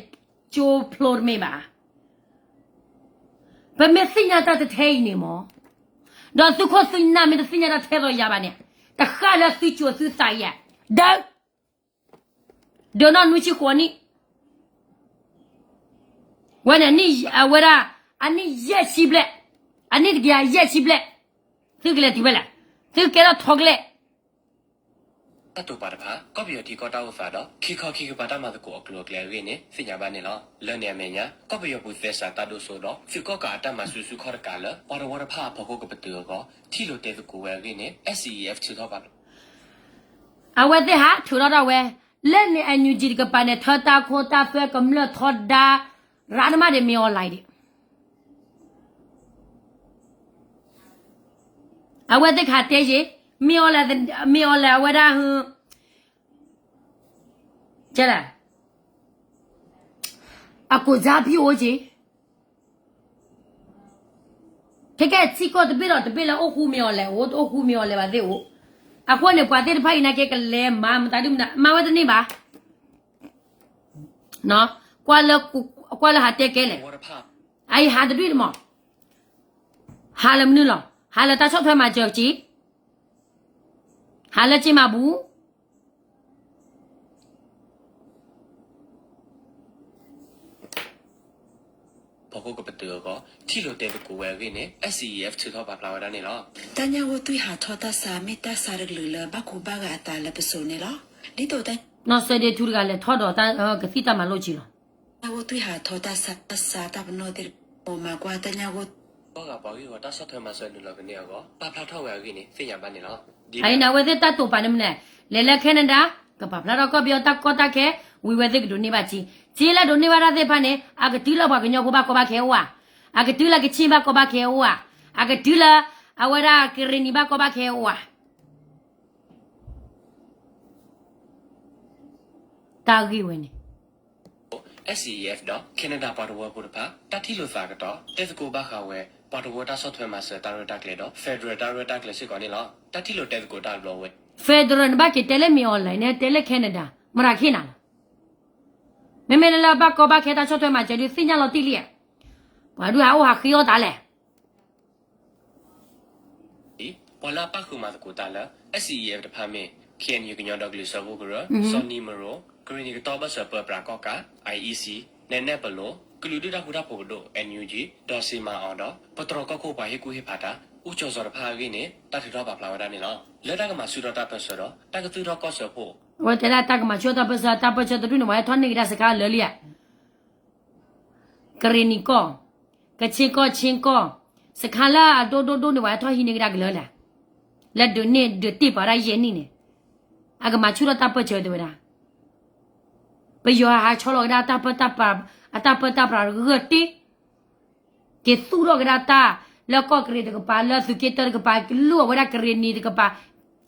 ကၠိဖျိတမ့ၢ်ဘၣ်. ပမ့ၢ်သ့ၣ်ညါတၢ်တထဲအံၤန့ၣ်မး, ဒီးသုခိၣ်သုနၢ်မ့ၢ်တသ့ၣ်ညါတၢ်ထဲသိးယၤဘၣ်န့ၣ်, တဃၣ်လၢသုကၠိသုသးယၤ, ဒၢ ဒုးနီၢ်နွံဆံဃိးနံၣ်, ဝဲန့ၣ် အဝဲဒၣ် အနံၣ်ယဲၢ်ဆံဘျဲၣ်, အနံၣ်တကယၤယဲၢ်ဆံဘျဲၣ်, သုကလဲၤတုၤဖဲလဲၣ်, သုကဲထီၣ်ထီကလဲာ် တၢ်တိာ်ပာ်တဖၣ် ကီၢ်ပယီၤထံကီၢ်တၢ်အိၣ်သးဒီး ခံခီခံကပၤတၢ်မၤသကိးအကျိၤအကျဲအဂ့ၢ်န့ၣ် သ့ၣ်ညါဘၣ်န့ၣ်လီၤ. လၢန့ၣ်အမဲာ်ညါ ကီၢ်ပယီၤပူၤသဲစးတၢ်ဒိၣ်စိဒီး သုးကီၣ်ကးအတၢ်မၤစုဆူၣ်ခီၣ်တကးလၢ ပှၤတဝၢတဖၣ်အဖီခိၣ်ကပတုာ်အဂီၢ် ထံၣ်လိာ်တဲသကိးဝဲအဂ့ၢ်န့ၣ် SCEF ထုးထီၣ်ပာ်ဖျါ အဝဲသ့ၣ်ဟးထုးထီၣ်ထီၣ်ဝဲ, လၢန့ၣ် NUG တကပၤန့ၣ် ထၢတၢ်ခိတၢ်သွဲကမျၢၢ်ထီဒါ ရးနမးဒံး မ့ၢ်အီၤလဲၣ်ဒံး အဝဲသ့ၣ်ကဟးတဲယ့ၤ, မ့ၢ်အီၤလဲၣ်, မ့ၢ်အီၤလဲၣ် အဝဲဒၣ်ဟ, ကဲလဲၣ်, အကိၣ်စါဖံအိၣ်က့ၤ, ခဲကဲထံကီၢ်တဘ့ၣ်ဒီးတဘ့ၣ်လၢအိၣ်ဃူမ့ၢ်အီၤလဲၣ်အိၣ်, တအိၣ်ဃူမ့ၢ်အီၤလဲၣ်ဘၣ်သ့ၣ်အိၣ်, အဃိန့ၣ် ပှၤသ့ၣ်တဖၣ်အံၤနာ်က့ကလဲၤမၤမတၤဒုမတၤ မၤဝဲတန့ၢ်ဘၣ် ကွၢ်လၢဟးတဲကဲလဲၣ်, အအံၤဟးတဒွံၣ်တမး, ဟးလၢမနုၤလီၤ, ဟးလၢတၢ်ဆီၣ်ထွဲမၤစၢၤက့ၤ, ဟးလၢက့ၤမၤဘူၣ် ဖီခိၣ်ကပတုာ်အဂီၢ် ထံၣ်လိာ်တဲသကိးဝဲအဂ့ၢ်န့ၣ် SCEF ထုးထီၣ်ပာ်ဖျါဝဲဒၣ်န့ၣ်လီၤ. တၢ်ညၣ်ဂိၢ်သွံၣ်ဟးထီၣ်တၢ်ဆါ မ့ၢ်တၢ်ဆါတကလုာ်လၢဘၣ်ကူဘၣ်ဂာ်အသးလၢပစိၤန့ၣ်လီၤ. ဒ်သိးတၢ် နီၢ်စၢဒ့ထူတဂၤလဲၤထီၣ်ဒီး ကသံၣ်တၢ်မၤလိက့ၤလီၤ. တၢ်ညၣ်ဂိၢ်သွံၣ်ဟးထီၣ်တၢ်ဆါ တၢ်ဆါတၢ်ပနီၣ်သ့ၣ်တဖၣ် မၤကွၢ်တၢ်ညၣ်ဂိၢ် ဘၣ်ဂၤပှၤဂ့ၢ်ဝီတၢ်ဆီၣ်ထွဲမၤစၢၤနုာ်လီၤကန့ၢ်အဂီၢ် ပာ်ဖျါထီၣ်ဝဲအဂ့ၢ်န့ၣ် သ့ၣ်ညါဘၣ်န့ၣ်လီၤ. အအံၤန့ၣ် အဝဲသ့ၣ်တၢ်တိာ်ပာ်န့ၣ်မနုၤလဲၣ်, လဲၤလၢ Canada ကပာ်ဖျါထီၣ်ကီၢ်ပယီၤတၢ်ကီတၢ်ခဲ, ဝံၤဝဲသ့ၣ်ကဒိးန့ၢ်ဘၣ်ထံ, ထံလၢဒိးန့ၢ်ဘၣ်တၢ်သ့ၣ်တဖၣ်န့ၣ် အကတုၤလၢပှၤကညီဖိဘၣ်ကီဘၣ်ခဲအိၣ်ဧါ, အကတုၤလၢကချ့ၣ်ဘၣ်ကီဘၣ်ခဲအိၣ်ဧါ, အကတုၤလၢ အဝဲဒၣ်ကရ့ၣ်နံၤဘၣ်ကီဘၣ်ခဲအိၣ်ဧါ တၢ်ဂ့ၢ်ဝဲန့ၣ် SCEF ဒီး Canada ပှၤတဝၢဖိတဖၣ် တၢ်ထံၣ်လိာ်သးကတီၢ် တဲသကိးဘၣ်ဃးဝဲ ပှၤတဝၢတၢ်ဆီၣ်ထွဲမၤစၢၤတၢ်ရဲၣ်တၢ်ကျဲၤဒီး federal တၢ်ရဲၣ်တၢ်ကျဲၤစ့ၢ်ကီးန့ၣ်လီၤ. တၢ်ထံၣ်လိာ်တဲသကိးတၢ်တဘျီဝဲ federal နဘၣ်က့ၤတဲလၢမ့ၢ်အီၤလဲၣ် နတဲလၢ Canada မတၤခ့နၤလီၤ. မ့မ့ၢ်လၢလၢဘၣ်ကီဘၣ်ခဲတၢ်ဆီၣ်ထွဲမၤစၢၤဒုးသ့ၣ်ညါလီၤတံၢ်လံဧါ, ပှၤဒုးဟးအိၣ်ဟးဃ့အီၣ်တၢ်လဲၣ် ပှၤလၢအပၣ်ဃုာ်မၤသကိးတၢ်လၢ SCEF တဖၣ်မ့ၢ် KNU ကညီဒီကလုာ်စၢဖှိၣ်ကရၢ, စီၤနံၤမရိ, ကရ့ၣ်နံၤကတီဘၢၣ်စၢၤပၢပြးကီၣ်ကး, IEC, နဲနဲပလိၤ, ကလုာ်ဒူၣ်တၢ်ဃူတၢ်ဖိးပဒိၣ် NUG, ဒီးစ့မၤအီၤဒီး ပတြီၢ်ကီၢ်ခိၣ်ပှၤဟ့ၣ်ကူၣ်ဟ့ၣ်ဖးတၢ် အူကၠီၤစီၤတဖၣ်အဂ့ၢ်န့ၣ် တၢ်ထုးထီၣ်ပာ်ဖျါဝဲဒၣ်န့ၣ်လီၤ. လၢတၢ်ကမၤဆူၣ်ထီၣ်တၢ်ပၢၢ်ဆၢဒီး တၢ်ကသူၣ်ထီၣ်ကီၢ်စၢဖှိၣ် အဝဲတဲဒၣ်တၢ်ကမၤဆူၣ်ထီၣ်တၢ်ပၢၢ်ဆၢ တၢ်ပၢၢ်ဆၢတဒူၣ်န့ၣ် ပှၤဟဲထီၣ်န့ၢ်ကဒါစခါလၢာ်လံဧါ ကရ့ၣ်နံၤကီၢ်, ကဆ့ကီၢ် ဆ့ကီၢ်, စခါလၢအဒိၣ်ဒိၣ်ဒိၣ်န့ၣ် ပှၤဟဲထီၣ်ဟံးန့ၢ်ကဒါကလၢာ်လံ, လၢဒုးန့ၢ်ဒုးတ့ၢ်ပှၤဒၣ်ယဲၢ်နံၣ်န့ၣ်, အကမၤဆူၣ်ထီၣ်တၢ်ပၢၢ်ဆၢတဲဝဲဒၣ်, ပယီၤဟးဆီလီၤကဒါတၢ်ပၢတၢ်ပြး, အတၢ်ပၢတၢ်ပြးဂၢၢ်တ့ၢ် က့ၤသူၣ်ထီၣ်ကဒါတၢ် လၢကီၢ်ကရ့ၣ်တကပၤ လၢသုးက့တၢတကပၤ ကလူၢ်အဝဲဒၣ်ကရ့ၣ်နံၤတကပၤ,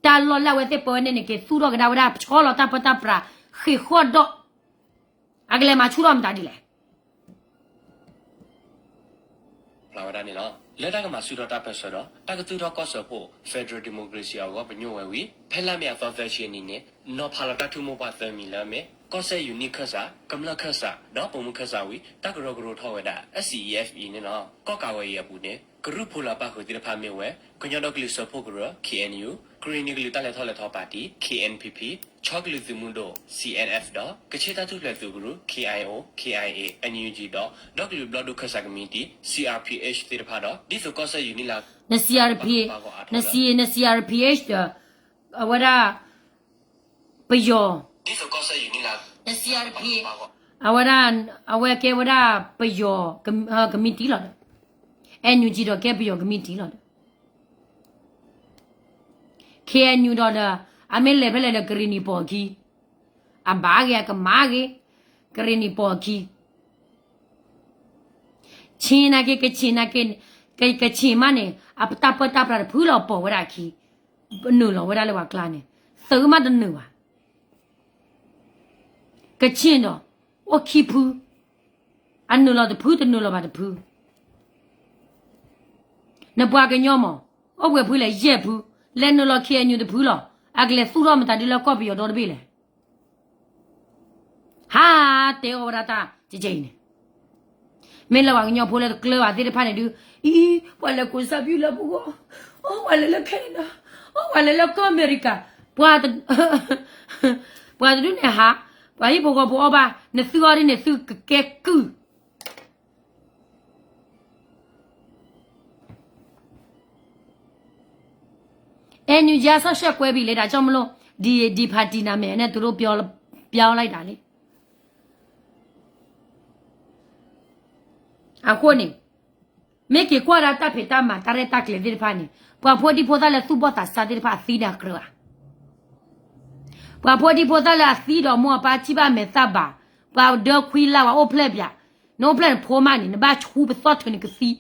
တၢ်လီၢ်လၢအဝဲသ့ၣ်ပၢဝဲန့ၣ်န့ၣ် က့ၤသူၣ်ထီၣ်ကဒါဝဲဒၣ် ဆီလီၤတၢ်ပၢတၢ်ပြး ဃ့ၢ်ဃီၣ်ဒီး အကလဲၤမၤဆူၣ်ထီၣ်မတၤဒ်လဲၣ် ဖျါဝဲဒၣ်န့ၣ်လီၤ. လၢတၢ်ကမၤဆူၣ်ထီၣ်တၢ်ပၢၢ်ဆၢဒီး တၢ်ကသူၣ်ထီၣ်ကီၢ်စၢဖှိၣ် Federal Democracy အဂီၢ်ပညိၣ်ဝဲဝံၤ ဖဲလါမ့ၤအသီသၢဆံအနံၤန့ၣ် နီၤဖးလီၤတၢ်ထူၣ်မိၢ်ပှၢ်သၢမံၤလၢအမ့ၢ် ကီၢ်စဲၣ်ယူၤနံၣ်ခၢၣ်စး, ကမျၢၢ်ခၢၣ်စး ဒီးပိာ်မုၣ်ခၢၣ်စးဝံၤ တၢ်ကရၢကရိထီၣ်ဝဲဒၣ် SCEFE န့ၣ်လီၤ. ကီၢ်ကးဝဲအံၤအပူၤန့ၣ် ကရူၢ်ဖိလၢအပၣ်ဃုာ်သ့ၣ်တဖၣ်မ့ၢ်ဝဲ ကညီဒီကလုာ်စၢဖှိၣ်ကရၢ KNU, ကရ့ၣ်နံၤကလုာ်တၢ်လဲၤထီၣ်လဲၤထီပၣ်တံၣ် KNPP, ခၠီကလုာ်သုးမုၢ်ဒိၣ် CNF ဒီး ကဆ့ၣ်တၢ်ထူၣ်ဖျဲးသုးကရူၢ် KIO, KIA, NUG ဒီး ဒီကလုာ်ဘျီၣ်ဒိၣ်ခၢၣ်စးကမံးတံာ် CRPH သ့ၣ်တဖၣ်ဒီး ဒ်သိးကီၢ်စဲၣ်ယူၤနံၣ်လါ န န န CRPH ဒီး အဝဲဒၣ် ပယီၤ န CRPH အဝဲဒၣ် အဝဲကဲဝဲဒၣ်ပယီၤကမံးတံာ်လီၤဒီး NUG ဒီးကဲပယီၤကမံးတံာ်လီၤဒီး KNU ဒီးဒီး အမ့ၢ်လဲၤဖဲလဲၣ်ဒီးကရ့ၣ်နံၤပိာ်အခံ အဘၣ်ဂ့ၤ အကမၣ်ဂ့ၤ ကရ့ၣ်နံၤပိာ်အခံ ဆ့ၣ်နာ်က့ ကဆ့ၣ်နာ်က့ ကဆ့ၣ်မးန့ၣ် အတၢ်ပၢတၢ်ပြးတဖုလီၤပိာ်ဝဲဒၣ်အခံ နုာ်လီၤဝဲဒၣ်လၢပှၤကျါန့ၣ် သုးမးတနုာ်ဘၣ် ကဆ့ၣ်ဒီး အိၣ်ခံဖု အနုာ်လီၤတဖု တနုာ်လီၤဘၣ်တဖု နပှၤကညီမး အိၣ်ပှဲၤဖုလဲၣ် ယဲၢ်ဖု လဲၤနုာ်လီၤ KNU တဖုလီၤ အကလဲၤသူၣ်ထီၣ်မတၤဒ်လၢကီၢ်ပယီၤဒီတဘ့ၣ်လဲၣ် ဟါတဲအီၣ်ဝဲဒၣ်တၢ်ကဲကဲအံၤန့ၣ် မ့ၢ်လၢပှၤကညီဖိလၢတကျၢၤဘၣ်သ့ၣ်တဖၣ်န့ၣ်ဒုး အံၤ ပှၤလဲၤကိးစၢ်ဘံၣ်လၢပဂီၢ် အိၣ်ပှၤလဲၤလၢ Canada အိၣ်ပှၤလဲၤလၢကီၢ်အမဲရကၤ ပှၤ ပှၤတဒုန့ၣ်ဟး ပှၤဟံၣ်ဖိဃီဖိအီၣ်ဘၣ် နသုအီၤဒ်န့ၣ်သုကကဲကုၢ် အဲ နယူၤကၠါ စီၤၡဲၣ်ကွဲဘံၣ်လဲၤဒၣ်ကၠီမလိၣ် ဒ် ဒ်ဖးတံၢ်နၤမဲာ်န့ၣ် တရူးပျီလၢဒၣ်လံ အဃိန့ၣ် မ့ၢ်က့ၤကွၢ်ဒၣ်တၢ်ဖံးတၢ်မၤတၢ်ရဲၣ်တၢ်ကျဲၤသ့ၣ်တဖၣ်န့ၣ် ပှၤဖိဒံဖိသၣ်လၢသူၣ်ဘီၣ်သးစၢ်သ့ၣ်တဖၣ်အသံန့ၣ်ကြၢးဧါ ပှၤဖိဒံဖိသၣ်လၢအသံဒီးမိၢ်အပၢ်ထံၣ်ဘၣ်မဲာ်သၣ်ဘၣ် ပှၤဒၢခွံလါဝဲအိၣ်ဖျဲၣ်ပၠး နအိၣ်ဖျဲၣ်နဖိမးန့ၣ် နဘၣ်ဆူပသီၣ်ထုးန့ၣ်ကသံ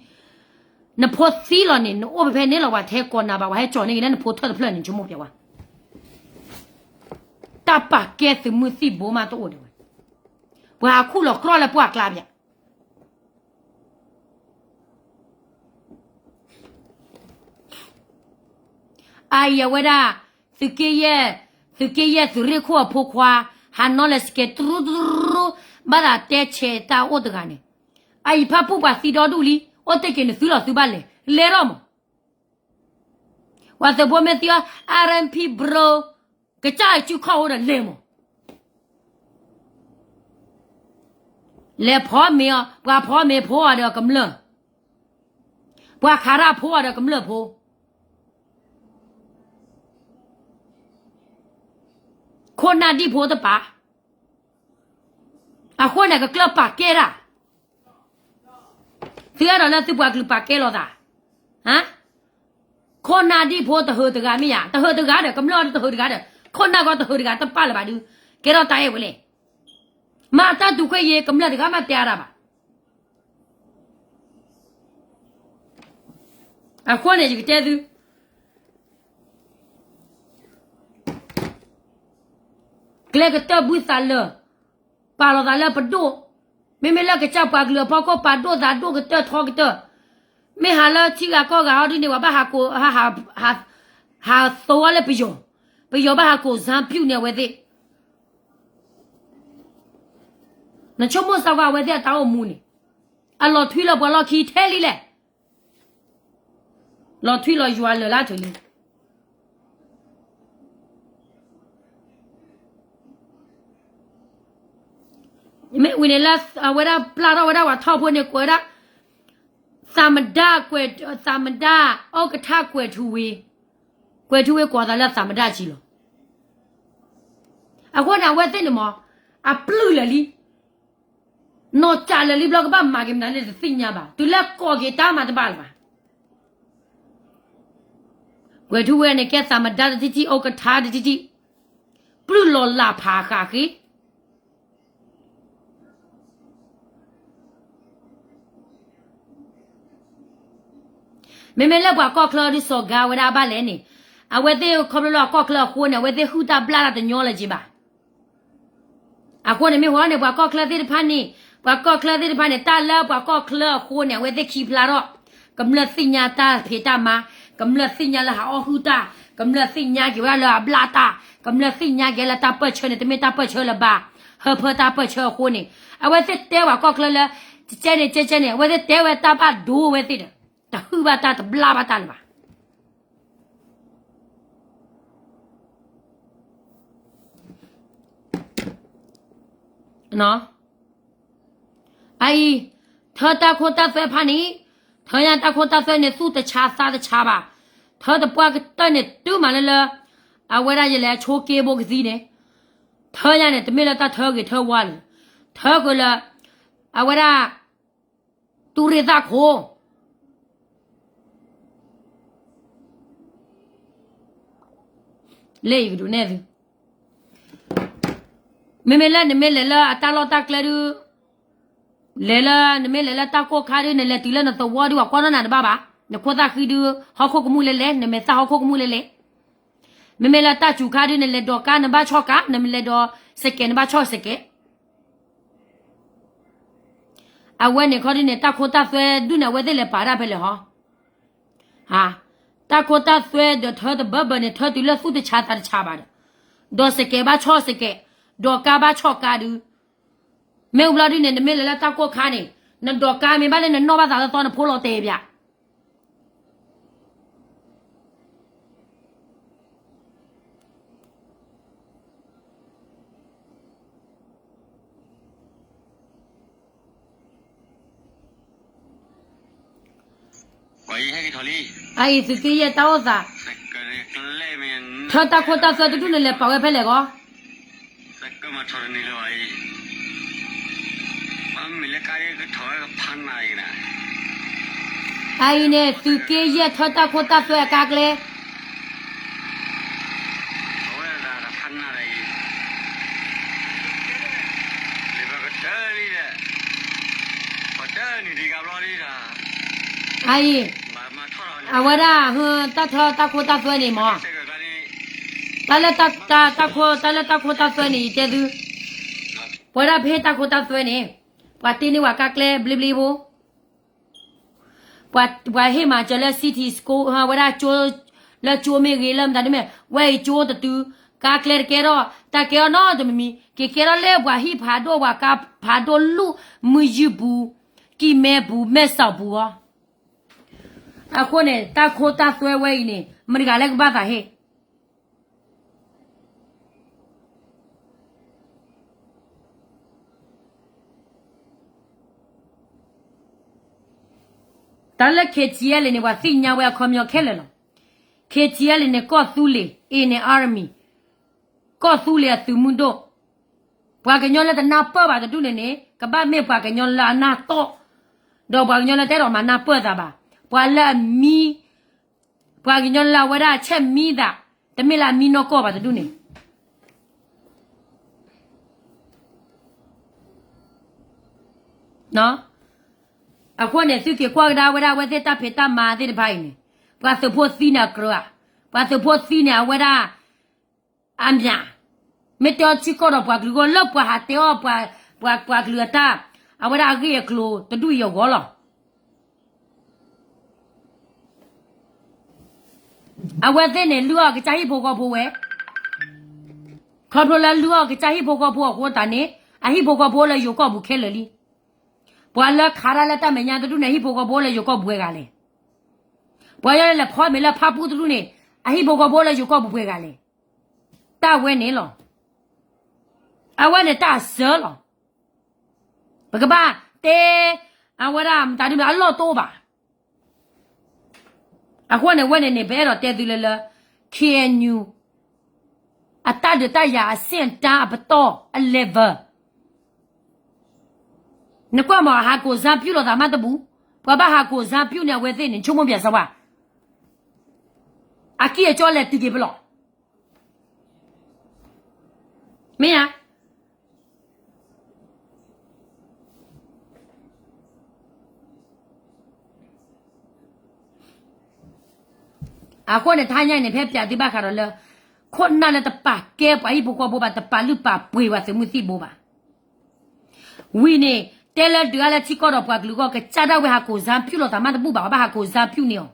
နဖိသံလီၤန့ၣ် နအိၣ်ဖဲဖဲန့ၣ်လီၤ ပှၤတဟဲကိးနၤဘၣ် ပှၤဟဲကၠီၤန့ၢ်က့ၤလၢနဖိထၢၣ်တဖျၢၣ်န့ၣ် ဆိကမိၣ်ပၠးဝဲ တၢ်ပာ်ကဲသုးမုၢ်သံၣ်ဘိမးတအိၣ်ဒံးဝဲ ပှၤဟးခူၣ်လီၤကြီလၢပှၢ်ကျါပၠး အအံၤအဝဲဒၣ် သုးက့ယဲၢ် သုးက့ယဲၢ်သုးရ့ၣ်ခိၣ်အဖိခွါ ဟးနီၤလဲၤစကဲးတရူးတရူး ဘၣ်သးတဲဆဲးတၢ်အိၣ်တဂၤန့ၣ် အအံၤဖၣ်ပူၣ်ပှၤသံဒီဒူၣ်လံ အိၣ်တ့ၢ်က့ၤနသုလီၤသုဘၣ်လဲၤ လဲၤထီၣ်မး ပှၤသုးဖိမ့ၢ်သံအီၤ RMP bro ကစၢ်စုခီၣ်အိၣ်ဒီးလဲၤမး လဲၤဖီမ့ၤအီၤ ပှၤဖီမ့ၤဖိအီၤဒီးကမျၢၢ် ပှၤခးရၣ်ဖိအီၤဒီးကမျၢၢ်ဖိ ခိၣ်နၢ်ဒံၣ်ဖိတပာ် အဃိန့ၣ်ကကျၢၢ်ပာ်ကဲတၢ် သုအဲၣ်ဒိးလၢသုပှၤကလုာ်ပာ်ကဲလိာ်သး ခိၣ်နၢ်ဒံၣ်ဖိတဟၢတဂၤမ့ၢ်ယါ တဟၢတဂၤဒီး ကမျၢၢ်တဟၢတဂၤဒီး ခိၣ်နၢ်ဂီၢ်တဟၢတဂၤတပာ်လၢၤဘၣ်ဒုး ကဲထီၣ်တၢ်အဲၣ်ဝဲလဲၣ် မၤတၢ်တူၢ်ခွဲးယာ် ကမျၢၢ်တဂၤမးတဲအါတၢ်ဘၣ် အဃိန့ၣ်ယကတဲသု ကျဲကတၢၢ်ဘုသးလၢာ် ပာ်လီၤသးလၢပဒိၣ်, မ့မ့ၢ်လၢကစၢ်ပှၤကလုာ်အဖီခိၣ် ပာ်ဒိၣ်သးဒိၣ်ကတၢၢ်ထီကတၢၢ်, မ့ၢ်ဟးလၢထံဂၤကီၢ်ဂၤဟီဒ်န့ၣ် ပှၤဘၣ်ဟးကိး ဟးသိအီၤလၢပယီၤ, ပယီၤဘၣ်ဟးကိးစၢဖၠူၣ်န့ၢ်အဝဲသ့ၣ်, နဆိကမိၣ်စၢ်ကွၢ်အဝဲသ့ၣ်အတၢ်အိၣ်မူန့ၣ်, အလီၤထွံလၢပှၤလီၢ်ခံထဲလံလဲၣ် လီၤထွံလီၤယွၤလၢာ်လၢထူၣ်လံ. မ့ၢ်ဝံၤန့ၣ်လၢအဝဲဒၣ်ပျၢ်ထီၣ်ဝဲဒၣ်ပှၤထီၣ်ဖိန့ၣ် ကိးဝဲဒၣ် သမ္မတ ကွဲး, သမ္မတ ဥက္ကဋ္ဌ ကွဲးထူဝ့, ကွဲးထူဝ့ကိးသးလၢသမ္မတက့လီၤ. အဃိန့ၣ် အဝဲသ့ၣ်န့ၣ်မ့ၢ် အပျုၢ်လၢာ်လံ, နီၢ်ကၠးလၢာ်လံဘျီ ကဘၣ်မၤက့ၤမနုၤန့ၣ်တသ့ၣ်ညါဘၣ်, တုၤလၢကိးက့ၤတၢ်မၤတဘၣ်လၢၤဘၣ်. ကွဲးထူဝ့န့ၣ် ကဲသမ္မတတထံၣ်ထံၣ် ဥက္ကဋ္ဌတထံၣ်ထံၣ်, ပျုၢ်လီၤလၢ်ဖးဃာ်ဃ့ မ့မ့ၢ်လၢပှၤကီၢ်ချၢဒုး စီၤကၤဝဲဒၣ်ဘၣ်လဲၣ်န့ၣ်, အဝဲသ့ၣ်ခီဖျိလၢအကီၢ်ချၢအဃိန့ၣ် အဝဲသ့ၣ်ဟုၣ်တၢ်ဘျၣ်တၢ်တညီလၢၤက့ဘၣ်. အဃိန့ၣ်မ့ၢ်ဝဲန့ၣ် ပှၤကီၢ်ချၢသ့ၣ်တဖၣ်န့ၣ်, ပှၤကီၢ်ချၢသ့ၣ်တဖၣ်န့ၣ် တၢ်လၢပှၤကီၢ်ချၢအဃိန့ၣ် အဝဲသ့ၣ်ခံဖျါထီၣ်, ကမျၢၢ်သ့ၣ်ညါတၢ်ဖံးတၢ်မၤ, ကမျၢၢ်သ့ၣ်ညါလၢဟးအီၣ်ဟုၣ်တၢ်, ကမျၢၢ်သ့ၣ်ညါက့ၤဝဲဒၣ်လၢအဘျၣ်တၢ်, ကမျၢၢ်သ့ၣ်ညါက့ၤလၢတၢ်ပၢၢ်ဆၢန့ၣ် တမ့ၢ်တၢ်ပၢၢ်ဆၢလၢၤဘၣ်, ဟၢဖၢတၢ်ပၢၢ်ဆၢအဃိန့ၣ် အဝဲသ့ၣ်တဲပှၤကီၢ်ချၢလၢ ကဲန့ၣ် ကဲကဲန့ၣ် အဝဲသ့ၣ်တဲဝဲတၢ်ဘၣ်ဒိဝဲသ့ၣ်ဒီး တဟုၣ်ဘၣ်တၢ်တဘျၣ်ဘၣ်တၢ်လၢၤဘၣ်. အအံၤ, ထၢတၢ်ခိတၢ်သွဲဖၣ်န့ၣ်, ထၢညါတၢ်ခိတၢ်သွဲန့ၣ် သူၣ်တဆါသးတဆါဘၣ်. ထၢတပှၢ်ကတၢၢ်န့ၣ် တုၤမးလၢလၢ အဝဲဒၣ်ယလဲၤဆိက့ဘိကသံန့ၣ်, ထၢညါန့ၣ် တမ့ၢ်လၢတၢ်ထၢဂ့ၤထၢဝါလၢၤ, ထၢဃုာ်လၢ အဝဲဒၣ် တူၢ်ရ့ၣ်သၣ်ခိၣ် လၢယကဒုးနဲၣ်သု, မ့မ့ၢ်လၢနမ့ၢ်လဲၤလၢအတၢ်လီၢ်တၢ်ကျဲဒုး, လဲၤလၢ နမ့ၢ်လဲၤလၢတၢ်ကိၢ်ခါဒုး နလဲၤတုၤလၢနသဝီဒုး ပှၤကွၢ်နီၢ်နၤတဘၣ်ဘၣ်. နခိၣ်သၣ်ဃံဒုး ဟီၣ်ခိၣ်ကမူၣ်လဲလဲ, နမဲာ်သၣ်ဟီၣ်ခိၣ်ကမူၣ်လဲလဲ. မ့မ့ၢ်လၢတၢ်စူၤခါဒုး နလဲၤဒိးကါနဘၣ်ဆီၣ်ကါ, နလဲၤဒိးစဲးကဲးနဘၣ်ဆီၣ်စဲးကဲး. အဝဲန့ၣ်ခီဒုးန့ၣ် တၢ်ခိတၢ်သွဲဒုးန့ၣ် အဝဲသ့ၣ်လဲၤပာ်ဒၣ်ဖဲလဲၣ်ဟီ. တၢ်ခိတၢ်သွဲဒီးထၢတဘၢဘၢန့ၣ် ထၢတုၤလၢသူၣ်တဆါသးတဆါဘၣ်ဒီး, ဒိးစဲးကဲးဘၣ်ဆီၣ်စဲးကဲး, ဒိးကါဘၣ်ဆီၣ်ကါဒုး. မ့ၢ်ဝံၤဘျီဒုးန့ၣ် နမ့ၢ်လဲၤလၢတၢ်ကိၢ်ခါန့ၣ် နဒိးကါမ့ၢ်ဘၣ်လၢနနီၢ်ဘၣ်သးသီသီ နဖိလီၤတဲာ်ပၠး အအံၤသုးက့ယဲၢ်တၢ်အိၣ်သး, ထၢတၢ်ခိတၢ်သွဲတဒူၣ်န့ၣ် လဲၤပာ်ဝဲဖဲလဲၣ်ဂီၢ်. အအံၤန့ၣ် သုးက့ယဲၢ်ထၢတၢ်ခိတၢ်သွဲအကါကျဲ အအံၤ, အဝဲဒၣ် တၢ်ထၢတၢ်ခိတၢ်သွဲန့ၣ်မ့ၢ်, တၢ်လၢတၢ်ခိ, တၢ်လၢတၢ်ခိတၢ်သွဲန့ၣ် ယတဲသု, ပဝဲဒၣ်ပဟ့ၣ်တၢ်ခိတၢ်သွဲန့ၣ်, ပှၤတ့န့ၢ်ပှၤကါကျဲဘျ့ဘျ့ဖိ ပှၤဟ့ၣ်မၤစၢၤလၢ city school ဝဲဒၣ်ကၠိ, လၢကၠိမ့ၢ်ဂ့ၤ လၢမတၤဒ်မ့ၢ် ဝဲအံၤကၠိတတုၤ, ကါကျဲတကဲထီၣ်, တၢ်ကဲထီၣ်နီတမံၤမံၤ, က့ၤကဲထီၣ်လၢပှၤဟံၣ်ဖးဒိၣ် ပှၤကါဖးဒိၣ်လူၢ် မုၢ်ယုၢ်ပူၤ, ကံၢ်မဲပူၤ မဲၢ်စီၤပူၤအီၤ. အဃိန့ၣ် တၢ်ခိတၢ်သွဲဝဲအံၤန့ၣ် မတၤတဂၤလၢကဘၣ်သးဟ့ၣ် တၢ်လၢ K T L A န့ၣ် ပှၤသ့ၣ်ညါဝဲအခီပညီခဲလၢာ်လီၤ. K T L A န့ၣ် ကီၢ်သူလ့ၤ, A န့ၣ် army, ကီၢ်သူလ့ၤအသုးမုၢ်ဒိၣ်, ပှၤကညီလၢတနၢ်ပၢၢ်ဘၣ်တဒူၣ်န့ၣ်န့ၣ် ကဘၣ်မ့ၢ်ပှၤကညီလၢအနၢ်တီၢ်, ဒီးပှၤကညီလၢတအဲၣ်ဒိးမၤနၢ်ပၢၢ်သးဘၣ်, ပှၤလၢအမံ ပှၤကညီလၢအဝဲဒၣ်ဆဲးမံသး, တမ့ၢ်လၢအမံနီၢ်ကီၢ်ဘၣ်တဒူၣ်န့ၣ် အဃိန့ၣ် သုက့ၤကွၢ်ကဒါဝဲဒၣ် အဝဲသ့ၣ်တၢ်ဖံးတၢ်မၤသ့ၣ်တဖၣ်အံၤန့ၣ်, ပှၤသုးဖိသံန့ၣ်အကြၢးဧါ, ပှၤသုးဖိသံန့ၣ် အဝဲဒၣ် အမံၤ, မ့ၢ်တဲအီၤထံကီၢ်ဒီးပှၤကလုာ်အဂီၢ် လၢပှၤဟးတဲအီၤ ပှၤကလုာ်အတၢ်, အဝဲဒၣ်အဂ့ၢ်အကျိၤတဒူၣ်အံၤအဂီၢ်လီၤ. အဝဲသ့ၣ်န့ၣ် လုၢ်အီၣ်ကစၢ်ဟံၣ်ဖိဃီဖိဝဲ, ခီဖျိလၢလုၢ်အီၣ်ကစၢ်ဟံၣ်ဖိဃီဖိအဃိသတးန့ၣ် အဟံၣ်ဖိဃီဖိအိၣ်လၢယိၤကီၢ်ပူၤခဲလၢာ်လံ. ပှၤလၢခးတၢ်လၢတၢ်မဲာ်ညါတဒူၣ်န့ၣ် အဟံၣ်ဖိဃီဖိအိၣ်လၢယိၤကီၢ်ပူၤပှဲၤဂၤလဲၣ်. ပှၤလၢလဲၤဖီမ့ၤလၢဖၣ်ပူၣ်တဒူၣ်န့ၣ် အဟံၣ်ဖိဃီဖိအိၣ်လၢယိၤကီၢ်ပူၤပှဲၤဂၤလဲၣ်. တၢ်ဝဲန့ၣ်လီၤ. အဝဲန့ၣ်တၢ်အစၢလီၤ. ပကဘၣ်တဲ အဝဲဒၣ်မတၤဒ်မ့ၢ်အလီၢ်တအိၣ်ဘၣ်. အဃိန့ၣ် အဝဲန့ၣ်န့ၣ် ပအဲၣ်ဒိးတဲသုလၢလၢ K N U အတၢ်ဒုးတၢ်ယၤအဆင့်အတန်းအပတီၢ်အ level နကွၢ်မး ဟးကိးစၢ်ပျုၢ်လိာ်သးမးတဘူၣ်, ပှၤဘၣ်ဟးကိးစၢ်ပျုၢ်န့ၣ် အဝဲသ့ၣ်န့ၣ် ဆိကမိၣ်ပၠးစၢၤဝဲ, အကံၢ်အကၠီလဲၤတုၤက့ၤပလီၢ်, မ့ၢ်ဧါ. အဃိန့ၣ် တဟါညါအံၤန့ၣ် ဖဲပၠးသုဘၣ်ဃးဒီးလၢ ခိၣ်နၢ်လၢတပာ်ကဲပှၤဟံၣ်ဖိဃီဖိဘၣ်, တပာ်လုၢ်ပာ်ပှ့ၤပှၤသုးမုၢ်သံၣ်ဘိဘၣ်. ဝံၤန့ၣ် တဲလၢဒုးအါလၢထံကီၢ်ဒီးပှၤကလုာ်အဂီၢ် ကစၢ်ဒၣ်ဝဲဟးကိးစၢ်ပျုၢ်လိာ်သးမးတဘူၣ်ဘၣ်, ပှၤဘၣ်ဟးကိးစၢ်ပျုၢ်န့ၢ်အီၤ,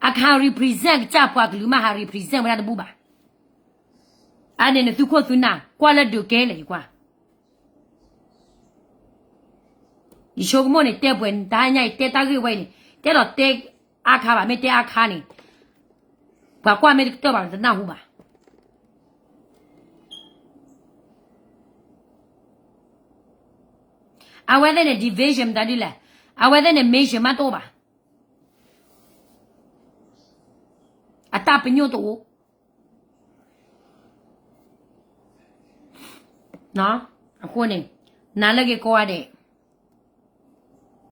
အကဟး represent ကစၢ်ပှၤကလုာ်မး ဟး represent ဝဲဒၣ်တဘူၣ်ဘၣ်. အန့ၣ်နသုခိၣ်သုနၢ် ကွၢ်လၢဒုးကဲလဲၣ် ယကွၢ် ယဆိကမိၣ်န့ၣ် တဲပှဲၤတဟါညါအံၤ တဲတၢ်ဂ့ၢ်ဝဲအံၤန့ၣ် တဲဒီးတဲအါခါဘၣ်, မ့ၢ်တဲအါခါန့ၣ် ပှၤကွၢ်မ့ၢ်တကတၢၢ်ဘၣ် တနၢ်ဟူဘၣ်. အဝဲသ့ၣ်န့ၣ် division မတၤဒ်လဲၣ်, အဝဲသ့ၣ်န့ၣ် mission မးတအိၣ်ဘၣ်, အတၢ်ပညိၣ်တအိၣ် အဃိန့ၣ် နၤလၢက့ၤကိးဂၤဒဲး